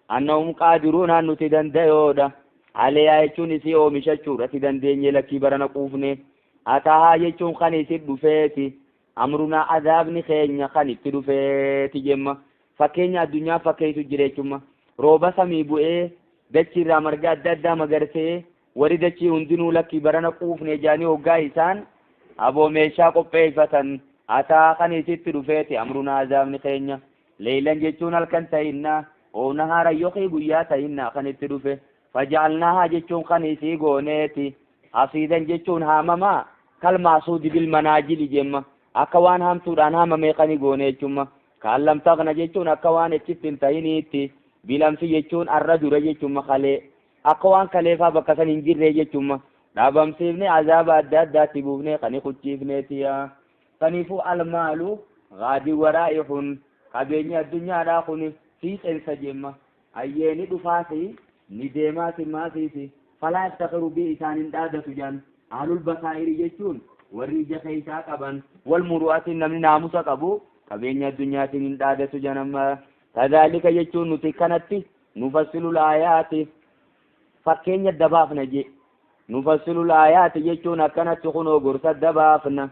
annahum qaadiruun nuti dandayoodha aleyaa jechuun isii oomishachuudhati dandeenye lakkii barana quufne atahaa jechuun kan isin dhufeeti amrunaa azaabni keenya kan itti dhufeeti jemma fakkeenya addunyaa fakkeessu jira jechumma rooba samii bu'ee dachiirraa marga adda addaa magarsee warri dachii hundinuu lakkii barana quufne jaanii hoggaa isaan aboo meeshaa qopheeffatan Ataa kan isitti dhufeeti amrunaa azaabni keenya. Leeylan jechuun halkan ta'innaa oo nahaara yookiin guyyaa ta'innaa kan itti dhufe. Faja'alnaahaa jechuun kan isii gooneeti. Hasiidan jechuun haamamaa kalmaasuudi bilmanaajili jemma. Akka waan hamtuudhaan haamamee kan goone jechuudha. Kaan lam taqna jechuun akka waan achitti hin ta'iniitti. Bilamsi jechuun arra dura jechuudha kalee. Akka waan kaleefaa bakka san hin jirre jechuudha. Dhaabamsiifne azaaba adda addaatti buufnee kan kuchiifneetiya. Kaniifuu almaalu gaadii waraa'ihun qabeenyi addunyaadhaa kun fiixeensa jemma. Ayyeeni dhufaasi ni deemaasi maasiisi. Falaa iftakhiru bii isaan hin dhaadatu jaan. Ahlul basaa'iri jechuun warri ija keessaa qaban wal muru'atiin namni naamusa qabu qabeenya addunyaatiin hin dhaadatu jaan amma. Kadhaalika jechuun nuti kanatti nufassilu laayaati fakkeenya dabaafna je. Nufassilu laayaati jechuun akkanatti kunoo gorsa dabaafna.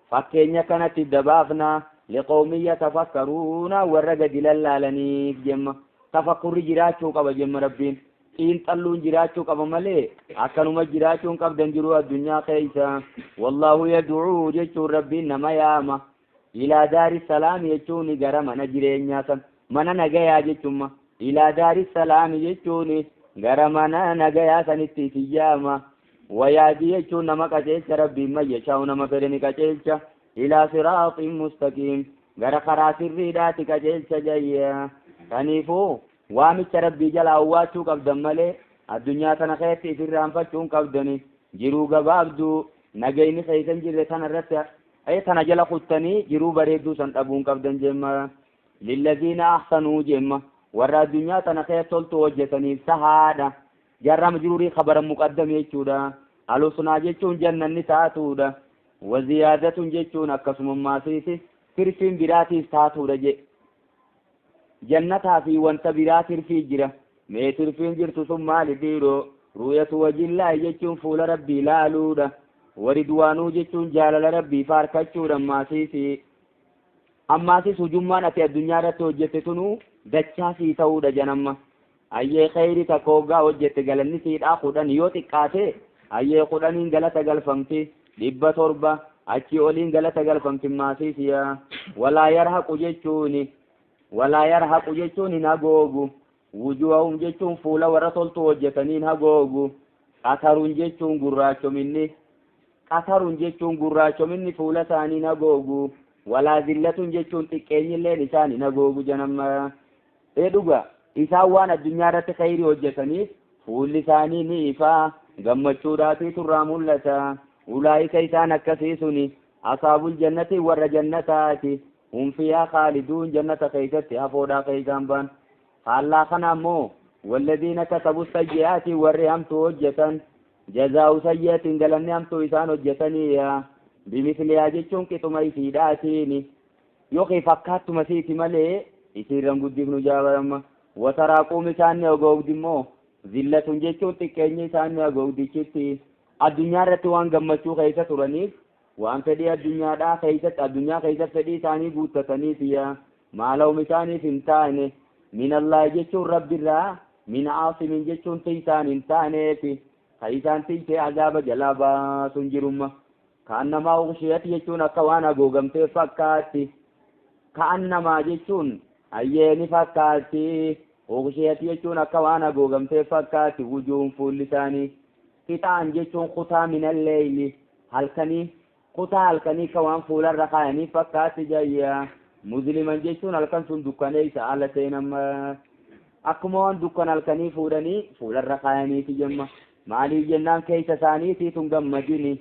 Fakkeenya kanatti dabaafna liqawmin yatafakkaruuna warra gadi lallaalaniif jemma. Tafakkurri jiraachuu qaba jemma Rabbiin. Xiinxalluun jiraachuu qaba malee akkanuma jiraachuun qabdan jiru addunyaa keessa. Wallaahu yad'uu jechuun Rabbiin nama yaama. Ilaa daari salaami jechuun gara mana jireenyaa san mana nagayaa jechuun ilaa daari salaami jechuun gara mana nagayaa sanitti isin yaama. Wayaadii jechuun nama qajeelcha Rabbiin mayyashaa'u nama fedhe ni qajeelcha. Ilaa siraaxin mustaqiim gara karaa sirriidhaatti qajeelcha jayya. Kaniifuu waamicha Rabbii jalaa awwaachuu qabdan malee addunyaa tana keessatti ifirraanfachuu hin qabdani. Jiruu gabaabduu nagayni keessa hin jirre tana irratti tana jala kuttanii jiruu bareedduu san dhabuu hin qabdan jemma. Lillaziina ahsanuu jemma warra addunyaa tana keessa toltu hojjetaniif sahaadha. Jarra majruurii khabara muqaddam jechuudha. Alusnaa jechuun jannanni taatuudha. Waziyaadatun jechuun akkasuma maasiisi tirfiin biraatiif taatuudha je. Jannataa fi wanta biraa tirfii jira. Mee tirfiin jirtu sun maali dhiiroo? Ru'yatu wajillaahi jechuun fuula Rabbii laaluudha. Waridwaanuu jechuun jaalala Rabbii faarkachuudha maasiisi. Ammaasis hujummaan ati addunyaa irratti hojjette tunuu dachaa sii ta'uudha janamma. Ayyee khayri takka hoggaa hojjette galanni siidhaa 10 yoo xiqqaate ayyee 10 galata galfamti 700 achii oliin galata galfamti maasiisiya. Walaa yarhaqu jechuun walaa yarhaqu jechuun hin hagoogu. Wujuhahum jechuun fuula warra toltu hojjetanii hin hagoogu. Qatarun jechuun gurraachominni. Qatarun jechuun gurraachominni fuula isaanii hin hagoogu. Walaa zillatun jechuun xiqqeenyilleen isaan hin hagoogu janamma. Ee dhuga isaan waan addunyaa irratti khayrii hojjetaniif fuulli isaanii ni ifaa gammachuudhaafi turraa mul'ata. Ulaa'ika isaan akkasii suni asaabul jannati warra jannataati. Hum fiihaa khaaliduun jannata keessatti hafoodhaa keessaan ba'an. Faallaa kana ammoo walladhiina kasabu sayyi'aati warri hamtuu hojjetan jazaa'u sayyi'atiin galanni hamtuu isaan hojjetaniya. Bimislihaa jechuun qixuma isiidhaatiini yookiin fakkaattuma isiiti malee isiirran guddifnu jaabaramma. Wataraaquum isaan ni hagoogdi immoo zillatun jechuun xiqqeenyi isaan ni hagoogdichitti. Addunyaa irratti waan gammachuu keessa turaniif waan fedhii addunyaadhaa keessatti addunyaa keessatti fedhii isaanii guuttataniif yaa maalawum isaaniif hin taane. Minallaahi jechuun Rabbirraa min aasimin jechuun tiisaan hin taaneefi ka isaan tiisee azaaba jalaa baasuun jirumma. Ka'annamaa ughshiyat jechuun akka waan hagoogamtee fakkaatti. Ka'annamaa jechuun ayyee ni fakkaatti. Ughshiyat jechuun akka waan hagoogamtee fakkaatti wujuun fuulli isaanii. Qixaan jechuun kutaa minalleeyli halkanii kutaa halkanii ka waan fuularra kaayanii fakkaatti jayya. Musliman jechuun halkan sun dukkaneessa haala seenamma. Akkuma waan dukkan halkanii fuudhanii fuularra kaayaniiti jemma. Maaliif jennaan keessa isaaniitiitu gammadini.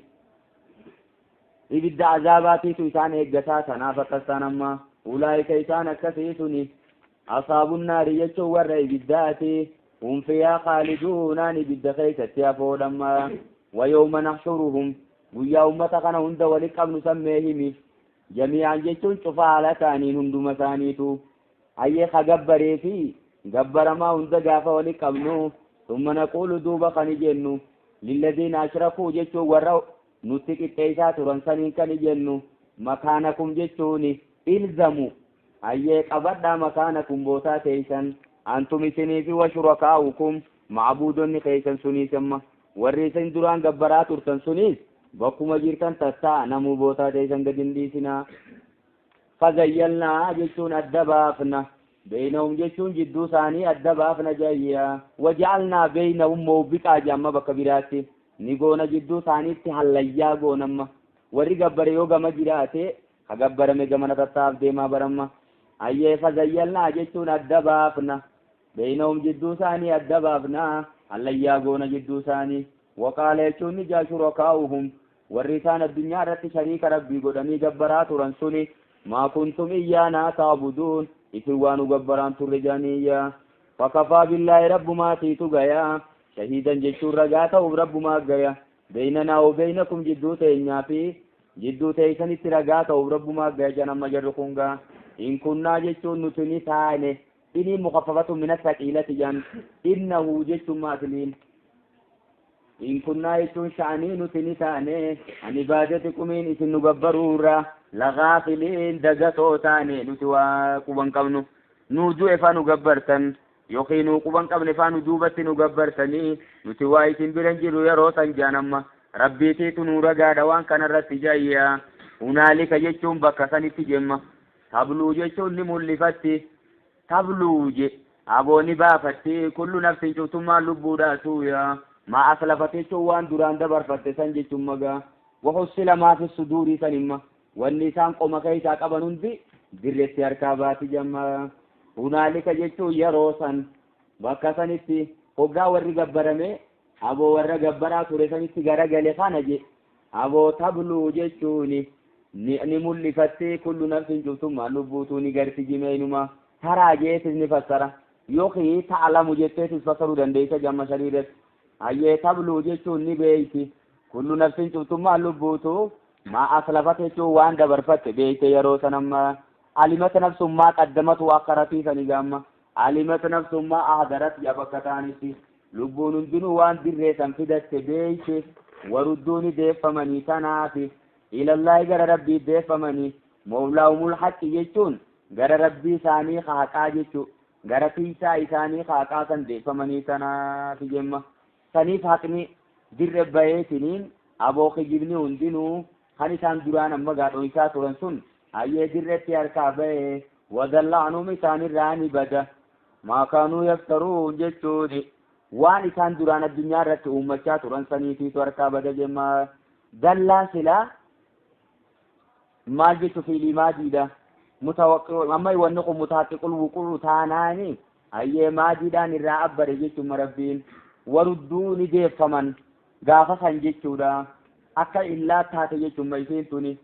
Ibidda azaabaatiitu isaan eeggataa tanaaf akkas ta'an amma. Ulaa'ika isaan akkasii suni asaabun naari jechuun warra ibiddaati. Hum fiihaa khaaliduunaan ibidda keessatti hafoodhamma. Wayawma nahshuruhum guyyaa ummata kana hunda walitti qabnu sammee himi. Jamii'aan jechuun cufa haala ta'aniin hunduma isaaniitu. Ayyee ka gabbaree fi gabbaramaa hunda gaafa walitti qabnu. Summa naquulu duuba kan jennu lilladiina ashrakuu jechuun warra nutti qixxeessaa turan saniin kan jennu makaanakum jechuun ilzamu ayyee qabadhaa makaanakum bootaa teessan antum isinii fi washurakaa'ukum macbuudonni keessan suniis amma warri isin duraan gabbaraa turtan suniis bakkuma jirtan tattaa namuu bootaa teessan gad hin dhiisinaa. Fazayyalnaa jechuun adda baafna. Beeynahum jechuun jidduu isaanii adda baafna jayya. Waja'alnaa beeynahum mawbiqaa jedhama bakka biraatti. Ni goona jidduu isaaniitti hallayyaa goonamma. Warri gabbare yoo gama jiraate ka gabbarame gamana tattaaf deemaa baramma. Ayyee fazayyalnaa jechuun adda baafna. Beeynahum jidduu isaanii adda baafna. Hallayyaa goona jidduu isaanii. Waqaala jechuun ni jaa shurakaa'uhum. Warri isaan addunyaa irratti shariika rabbii godhanii gabbaraa turan suni maa kuntum iyyaanaa ta'buduun isin waan nu gabbaraan turre jedhaniiyya. Fakafaa billaahi rabbumaatiitu gaya. Shahiidan jechuun ragaa ta'uuf rabbumaa gaya. Beeynanaa wa beeynakum jidduu teenyaa fi jidduu teessanitti ragaa ta'uuf rabbumaa gaya jedhan amma jarri kun gaa. In kunnaa jechuun nuti ni taane. Inni mukaffafatu mina saqiilati jedhan. Innahu jechuun maasiliin. In kunnaa jechuun sha'anii nuti ni taane. Ani baadati qumiin isin nu gabbaruurra. Lagaafiliin dagatoo taane nuti waa quban qabnu. Nuu du'e faa nu gabbartan. Yookiin nuu quban qabne faa nu duubatti nu gabbartanii nuti waa isin bira hin jirru yeroo san jedhan amma. Rabbiitiitu nuu ragaadha waan kanarratti jayya. Hunaalika jechuun bakka sanitti jemma. Tabluu jechuun ni mul'ifatti. Tabluu je abooni baafatti kullu nafsin cuftummaan lubbuudhaatu yaa. Maa aslafate jechuun waan duraan dabarfatte san jechuun magaa. Wahussila maa fi suduurii san himma. Wanni isaan qoma keessaa qaban hundi dirreetti harkaa baati jemma. Hunaalika jechuun yeroo san bakka sanitti hoggaa warri gabbarame aboo warra gabbaraa ture sanitti garagale kana je aboo tabluu jechuun ni mul'ifatti kullu nafsin cuftummaan lubbuutuu ni garti jimeenuma taraa jeetis ni fassara yookiin ta'alamu jetteetis fassaruu dandeessa jamma shariirratti. Ayyee tabluu jechuun ni beeyti kullu nafsin cuftummaan lubbuutuu maa aslafate jechuun waan dabarfatte beeyte yeroo san amma. Alimata nafsummaa qaddamatu akkaratii sani gamma. Alimata nafsummaa ahdarat yaa bakka ta'anitti. Lubbuun hundinuu waan dirree san fidatte beeyte warudduuni deeffamanii tanaafi ilallaahi gara rabbii deeffamanii mawlaahumul haqqi jechuun gara rabbii isaanii haqaa jechuu gara tiisaa isaanii haqaa san deeffamanii tanaafi jemma. Saniif haqni dirre baheetiniin aboo kijibni hundinuu kan isaan duraan amma gaadhoysaa turan sun ayyee dirretti harkaa bahe wadalla anhum isaanirraa ni bada. Maa kaanuu yaftaruun jechuuni waan isaan duraan addunyaa irratti uummachaa turan saniitiitu harkaa bada jemma. Dallaan silaa maal jechu fiilii maadiidha. Amma wanni kun mutaaqqiqul wuquu taanaani ayyee maadiidhaan irraa abbare jechuun rabbiin warudduu ni deeffaman gaafa san jechuudha. Akka illaa taate jechuun isiin tuni.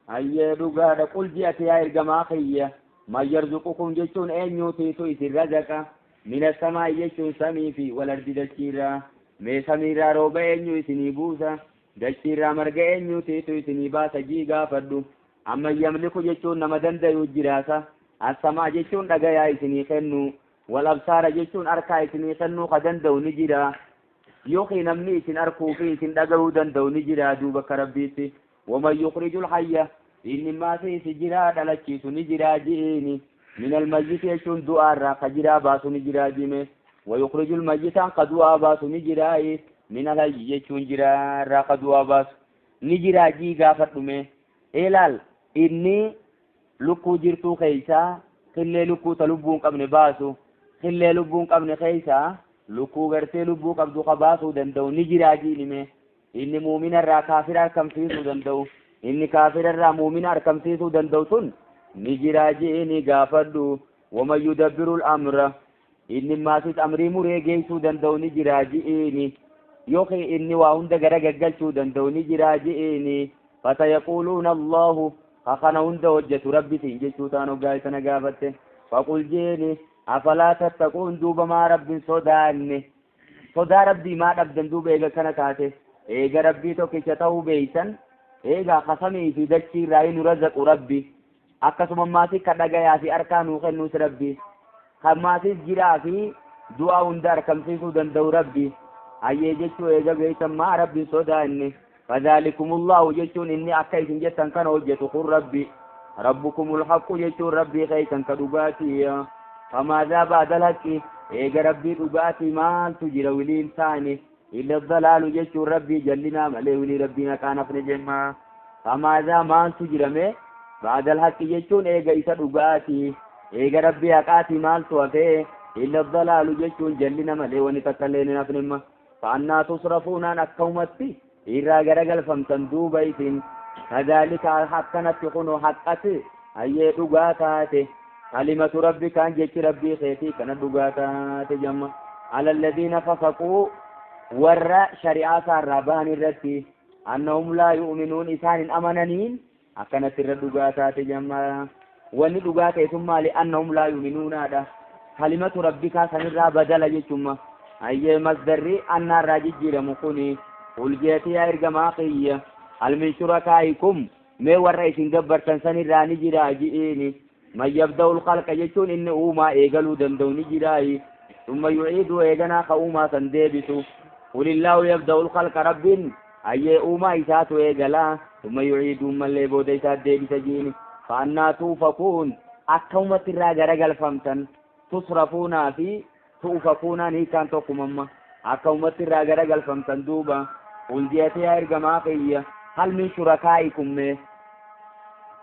Ayyee dhugaadha qul ji'ate yaa ergamaa kiyya man yarzuqukum jechuun eenyuutiitu isin razaqa mina samaa'i jechuun samii fi wal ardi dachiirraa mee samiirraa rooba eenyu isinii buusa dachiirraa marga eenyuutiitu isinii baasa jii gaafadhu. Amma yamliku jechuun nama dandayu jiraasa assamaa jechuun dhagayaa isinii kennu wal absaara jechuun harkaa isinii kennuu ka danda'u ni jira yookiin namni isin arkuu fi isin dhagayuu danda'u ni jira duuba akka rabbiitti. ومن يخرج الحي إن ما في سجرا دلچيسو نجرا جيني من الميت يشون دعاء را خجرا باسو نجرا جيمه ويخرج الميت قدوا باسو نجرا من الحي يشون جرا را قدوا باس نجرا جي غافتمه إلال إني لكو جرتو خيسا خلي لكو تلبون قبن باسو خلي لبون قبن خيسا لكو غرتي لبو قبدو خباسو دندو نجرا جيني inni muumina irraa kaafira argamsiisuu danda'u inni kaafira irraa muumina argamsiisuu danda'u sun ni jiraa jee ni gaafadhu. Waman yudabbiru al-amra inni maasis amrii muree geessuu danda'u ni jiraa jeeni yookiin inni waa hunda gara gaggalchuu danda'u ni jiraa jeeni. Fasayaquuluuna Allahu ka kana hunda hojjetu rabbitiin jechuu taan hoggaa isana gaafatte. Faqul jeeni afalaa tattaquun duuba maa rabbin sodaanne sodaa rabbii maa dhabdan duuba eega kana taate eega rabbii tokkicha ta'uu beeysan eegaa kasamii fi dachii irraa nu razaqu rabbi akkasuma maasis ka dhagayaa fi harkaa nuu kennuus rabbi kan maasis jiraa fi du'a hunda argamsiisuu danda'u rabbi ayyee jechuu eega beeysan maa rabbiin sodaanne. Fadhaalikumullahu jechuun inni akka isin jettan kana hojjetu kun rabbi rabbukumul haqqu jechuun rabbii keeysan ka dhugaatii. Famaadaa ba'dal haqqi eega rabbii dhugaatii maaltu jira wiliin taane إلا الضلال جيش ربي جلنا ملي ولي ربنا كان في جمع. فماذا ما تجرمه Ba'da al-haqqi jechuun eega isa dhugaati. Eega Rabbii haqaati maaltu hafee? Illa dalaalu jechuun jallina malee wanni takka illee hin hafne. Fa'annaa tusrafuunaan akkamumatti irraa garagalfamtan duuba isin. Kadhalika akkanatti kunoo haqqati hayyee dhugaa taate. Kalimatu rabbikaan jechi Rabbii keetii kana dhugaa taate jamma. Ala alladhiina fasaquu warra shari'aa isaarraa bahan irratti annahum laa yu'minuun isaan hin amananiin akkanatti irra dhugaa taate jamma. Wanni dhugaa ta'e sun maali? Annahum laa yu'minuunaadha. Kalimatu rabbikaa sanirraa badala jechumma. Hayyee masdarri annaarraa jijjiiramu kuni uljeetii yaa ergamaa kiyya hal min shurakaa'ikum mee warra isin gabbartan sanirraa ni jiraa ji'iini. Man yabda'u al-khalqa jechuun inni uumaa eegaluu danda'u ni jiraayi. Thumma yu'iidu eeganaa ka uumaa san deebisu. Qulillaahu yabda'u al-khalqa Rabbiin hayyee uumaa isaatu eegalaa. Thumma yu'iidu mallee booda isaa deebisa jiini. Fa'annaa tuufakuun akkamumatti irraa garagalfamtan tusrafuunaa fi tuufakuunaan hiikaan tokkumamma. Akkamumatti irraa garagalfamtan duuba. Qul jeetee yaa ergamaa kiyya hal min shurakaa'ikum mee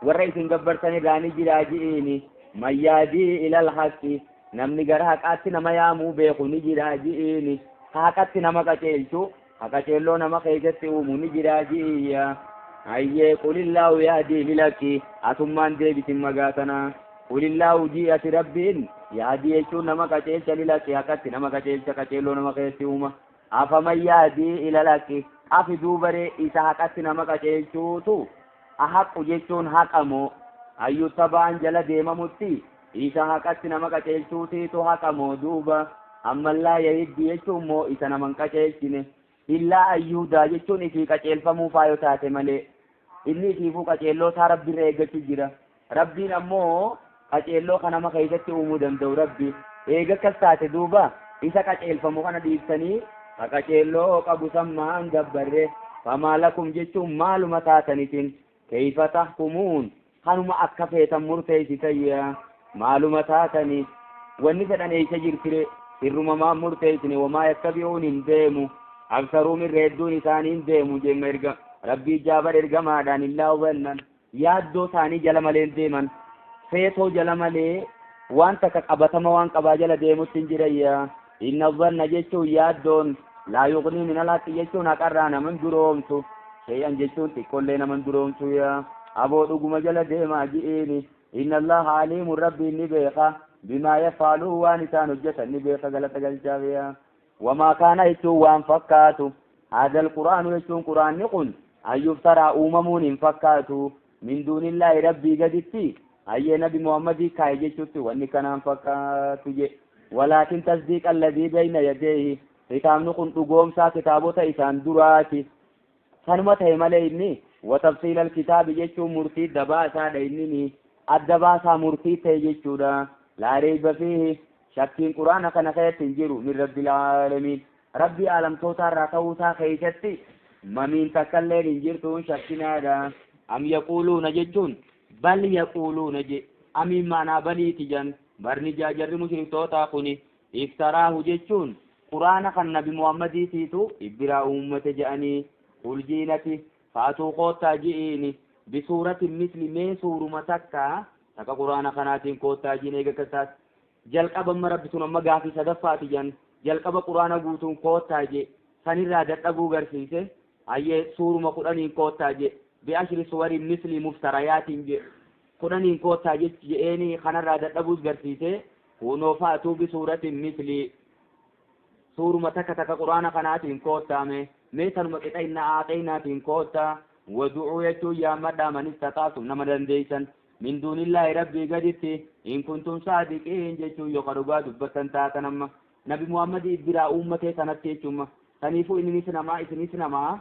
warra isin gabbartan irraa ni jiraa ji'iini. Man yaadii ilal haqqi namni gara haqaatti nama yaamuu beeku ni jiraa ji'iini. Haqatti nama qaceelchu haqaceelloo nama keessatti uumu ni jiraa ji'iyya. Hayyee qulillaahu yaadii lilhaqqi atummaan deebisin magaatanaa. Qulillaahu ji'ati Rabbiin yaadii jechuun nama qaceelcha lilhaqqi haqatti nama qaceelcha qaceelloo nama keessatti uuma. Afaman yaadii ilal haqqi afi duubaree isa haqatti nama qaceelchuutu ahaqqu jechuun haqamoo ayyuttaba'an jala deemamutti isa haqatti nama qaceelchuutiitu haqamoo duuba. Amman laa yahiddi jechuun moo isa nama hin qaceelchine. Illaa ayyuudaa jechuun isii qaceelfamuu faayo taate malee inni isiifuu qaceelloo isaa Rabbiirra eeggachuu jira. Rabbiin ammoo qaceelloo kan nama keessatti uumuu danda'u Rabbi. Eega akkas taate duuba isa qaceelfamu kana dhiiftanii ka qaceelloo qabu sammaan gabbarre. Famaa lakum jechuun maaluma taatanitin kayfa tahkumuun kanuma akka feetan murteessitayya maaluma taatani wanni fedhan eessa jirtire sirruma maan murteessine wamaa yattabi'uun hin deemu aksaruum irra hedduun isaanii hin deemu jemma erga Rabbii jaabar ergamaadhaan illaa hubannan yaaddoo isaanii jala malee hin deeman feetoo jala malee waan takka qabatama waan qabaa jala deemutti hin jirayya. Inna dhanna jechuun yaaddoon laa yuqnii min alhaqqi jechuun haqarraa nama hin duroomsu shay'an jechuun xiqqollee nama hin duroomsu yaa aboo dhuguma jala deemaa ji'iini. Inna Allaha aliimun Rabbiin ni beeka bimaa yafaaluun waan isaan hojjetan ni beeka galata galchaaf yaa. Wamaa kaana jechuun waan fakkaatu haadha alquraanu jechuun quraanni kun an yuftaraa uumamuun hin fakkaatu min duunillaahi Rabbii gaditti hayyee nabi Muhammadii kaaye jechuutti wanni kanaan fakkaatu je. Walaakin tasdiiqa alladhii bayna yadeehi kitaabni kun dhugoomsaa kitaabota isaan duraati. Sanuma ta'e malee inni wa tafsiila alkitaabi jechuun murtii dabaasaadha inni adda baasaa murtii ta'e jechuudha. Laa rayba fiihi shakkiin quraana kana keessatti hin jiru min rabbil aalamiin. Rabbii aalamtootaarraa ta'uusaa keessatti mamiin takkalleen hin jirtuun shakkinaadha. Am yaquuluuna jechuun bal yaquuluuna je amiin maanaa baliiti jan barni jaajarri mushriktootaa kuni iftaraahu jechuun quraana kan nabi Muhammadiitiitu ibbiraa uummate jedhanii. Qul jiinati faatuu koottaa ji'iini bisuuratin misli mee suuruma takka takka quraana kanaatiin koottaa jiin eega akkas taate jalqaba amma Rabbi sun amma gaafii sadaffaati jan jalqaba quraana guutuun koottaa je sanirraa dadhabuu garsiise hayyee suuruma 10 koottaa je bi'ashri suwarin misli muftarayaatiin je 10 koottaa je'eeni kanarraa dadhabuus garsiise kunoo faatuu bisuuratin misli suuruma takka takka quraana kanaatiin koottaame mee sanuma qixa inna aaxeynaatiin koottaa wadu'uu jechuun yaammadhaa man istataatum nama dandeeysan min duunillaahi Rabbii gaditti in kuntum saadiqiin jechuun yoo dhugaa dubbattan taatan amma nabi Muhammadii biraa uummatee sanatti jechuun saniifuu inninis namaa isinis namaa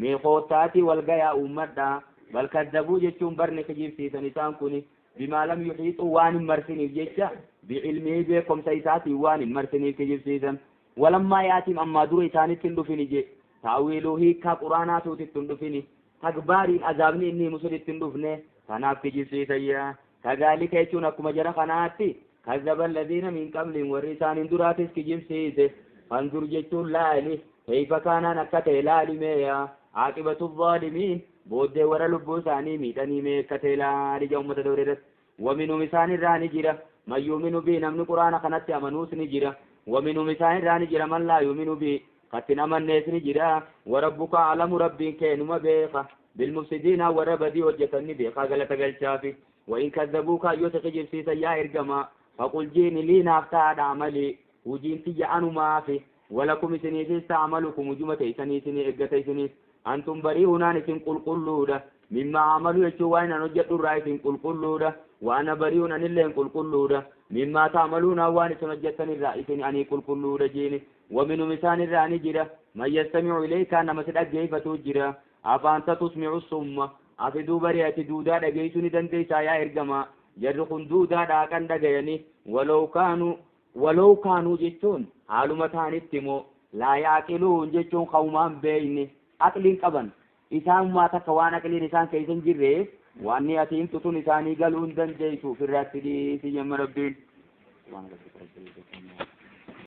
mee koottaatii wal gayaa uummadhaa bal kazzabuu jechuun barni kijibsiisan isaan kuni bimaa lam yuhiixuu waan hin marsiniif jecha bi'ilmii beekumsa isaatiin waan hin marsiniif kijibsiisan. Walammaa yaatiin ammaa dura isaanitti hin dhufini je taawiiluu hiikkaa quraanaatuutitti hin dhufini takbaariin azaabni inni himu sunitti hin dhufne kanaaf kijibsiisayya. Kadhaalika jechuun akkuma jara kanaatti kazzaba alladhiina min qablihim warri isaaniin duraatis kijibsiise. Fanzur jechuun laali kayfa kaanaan akka ta'e laali meeya aaqibatu zaalimiin Booddee warra lubbuu isaanii miidhanii meekkatee laali ija ummata dabre irratti. Waminhum isaan irraa ni jira man yu'minu bii, namni quraana kanatti amanuus ni jira. Waminhum isaan irraa ni jira man laa yu'minu bii, kattin amannees ni jira. Warabbuka a'lamu, rabbiin kee numa beeka. Bilmufsidiina, warra badii hojjetan ni beeka, galata galchaafi. Wa in kadhabuuka, yoo si kijibsiisan yaa ergamaa, faqul jiini lii, naaf ta'aadha amalii, hujiin tiyya anumaafi. Walakum, isiniifis ta'a, amalukum, hujuma teeysanii isinii eeggata isiniif. Antum bari'uunaan, isin qulqulluudha. Mimmaa amalu jechuun waan an hojjedhu irraa isin qulqulluudha. Wa ana bari'uun, anilleen qulqulluudha. Mimmaa ta'maluuna, waan isin hojjettan irraa isin ani qulqulluudha jiini. Waminhum isaan irraa ni jira man yastami'u ilayka, nama si dhaggeeffatu jira. Afa anta tusmi'u summa, ati duuba ati duudaa dhageessuu ni dandeessaa yaa ergamaa? Jarri kun duudaadhaa kan dhagayani. Walaw kaanuu, walaw kaanuu jechuun haaluma ta'anitti immoo, laa yaaqiluun jechuun ka'umaan beeyne, aqliin qaban isaanumaa takka waan aqliin isaan keessa hin jirreef waan ni ati himtu tun isaanii galuu hin dandeessu, ofirraatti dhiisi jemma rabbiin.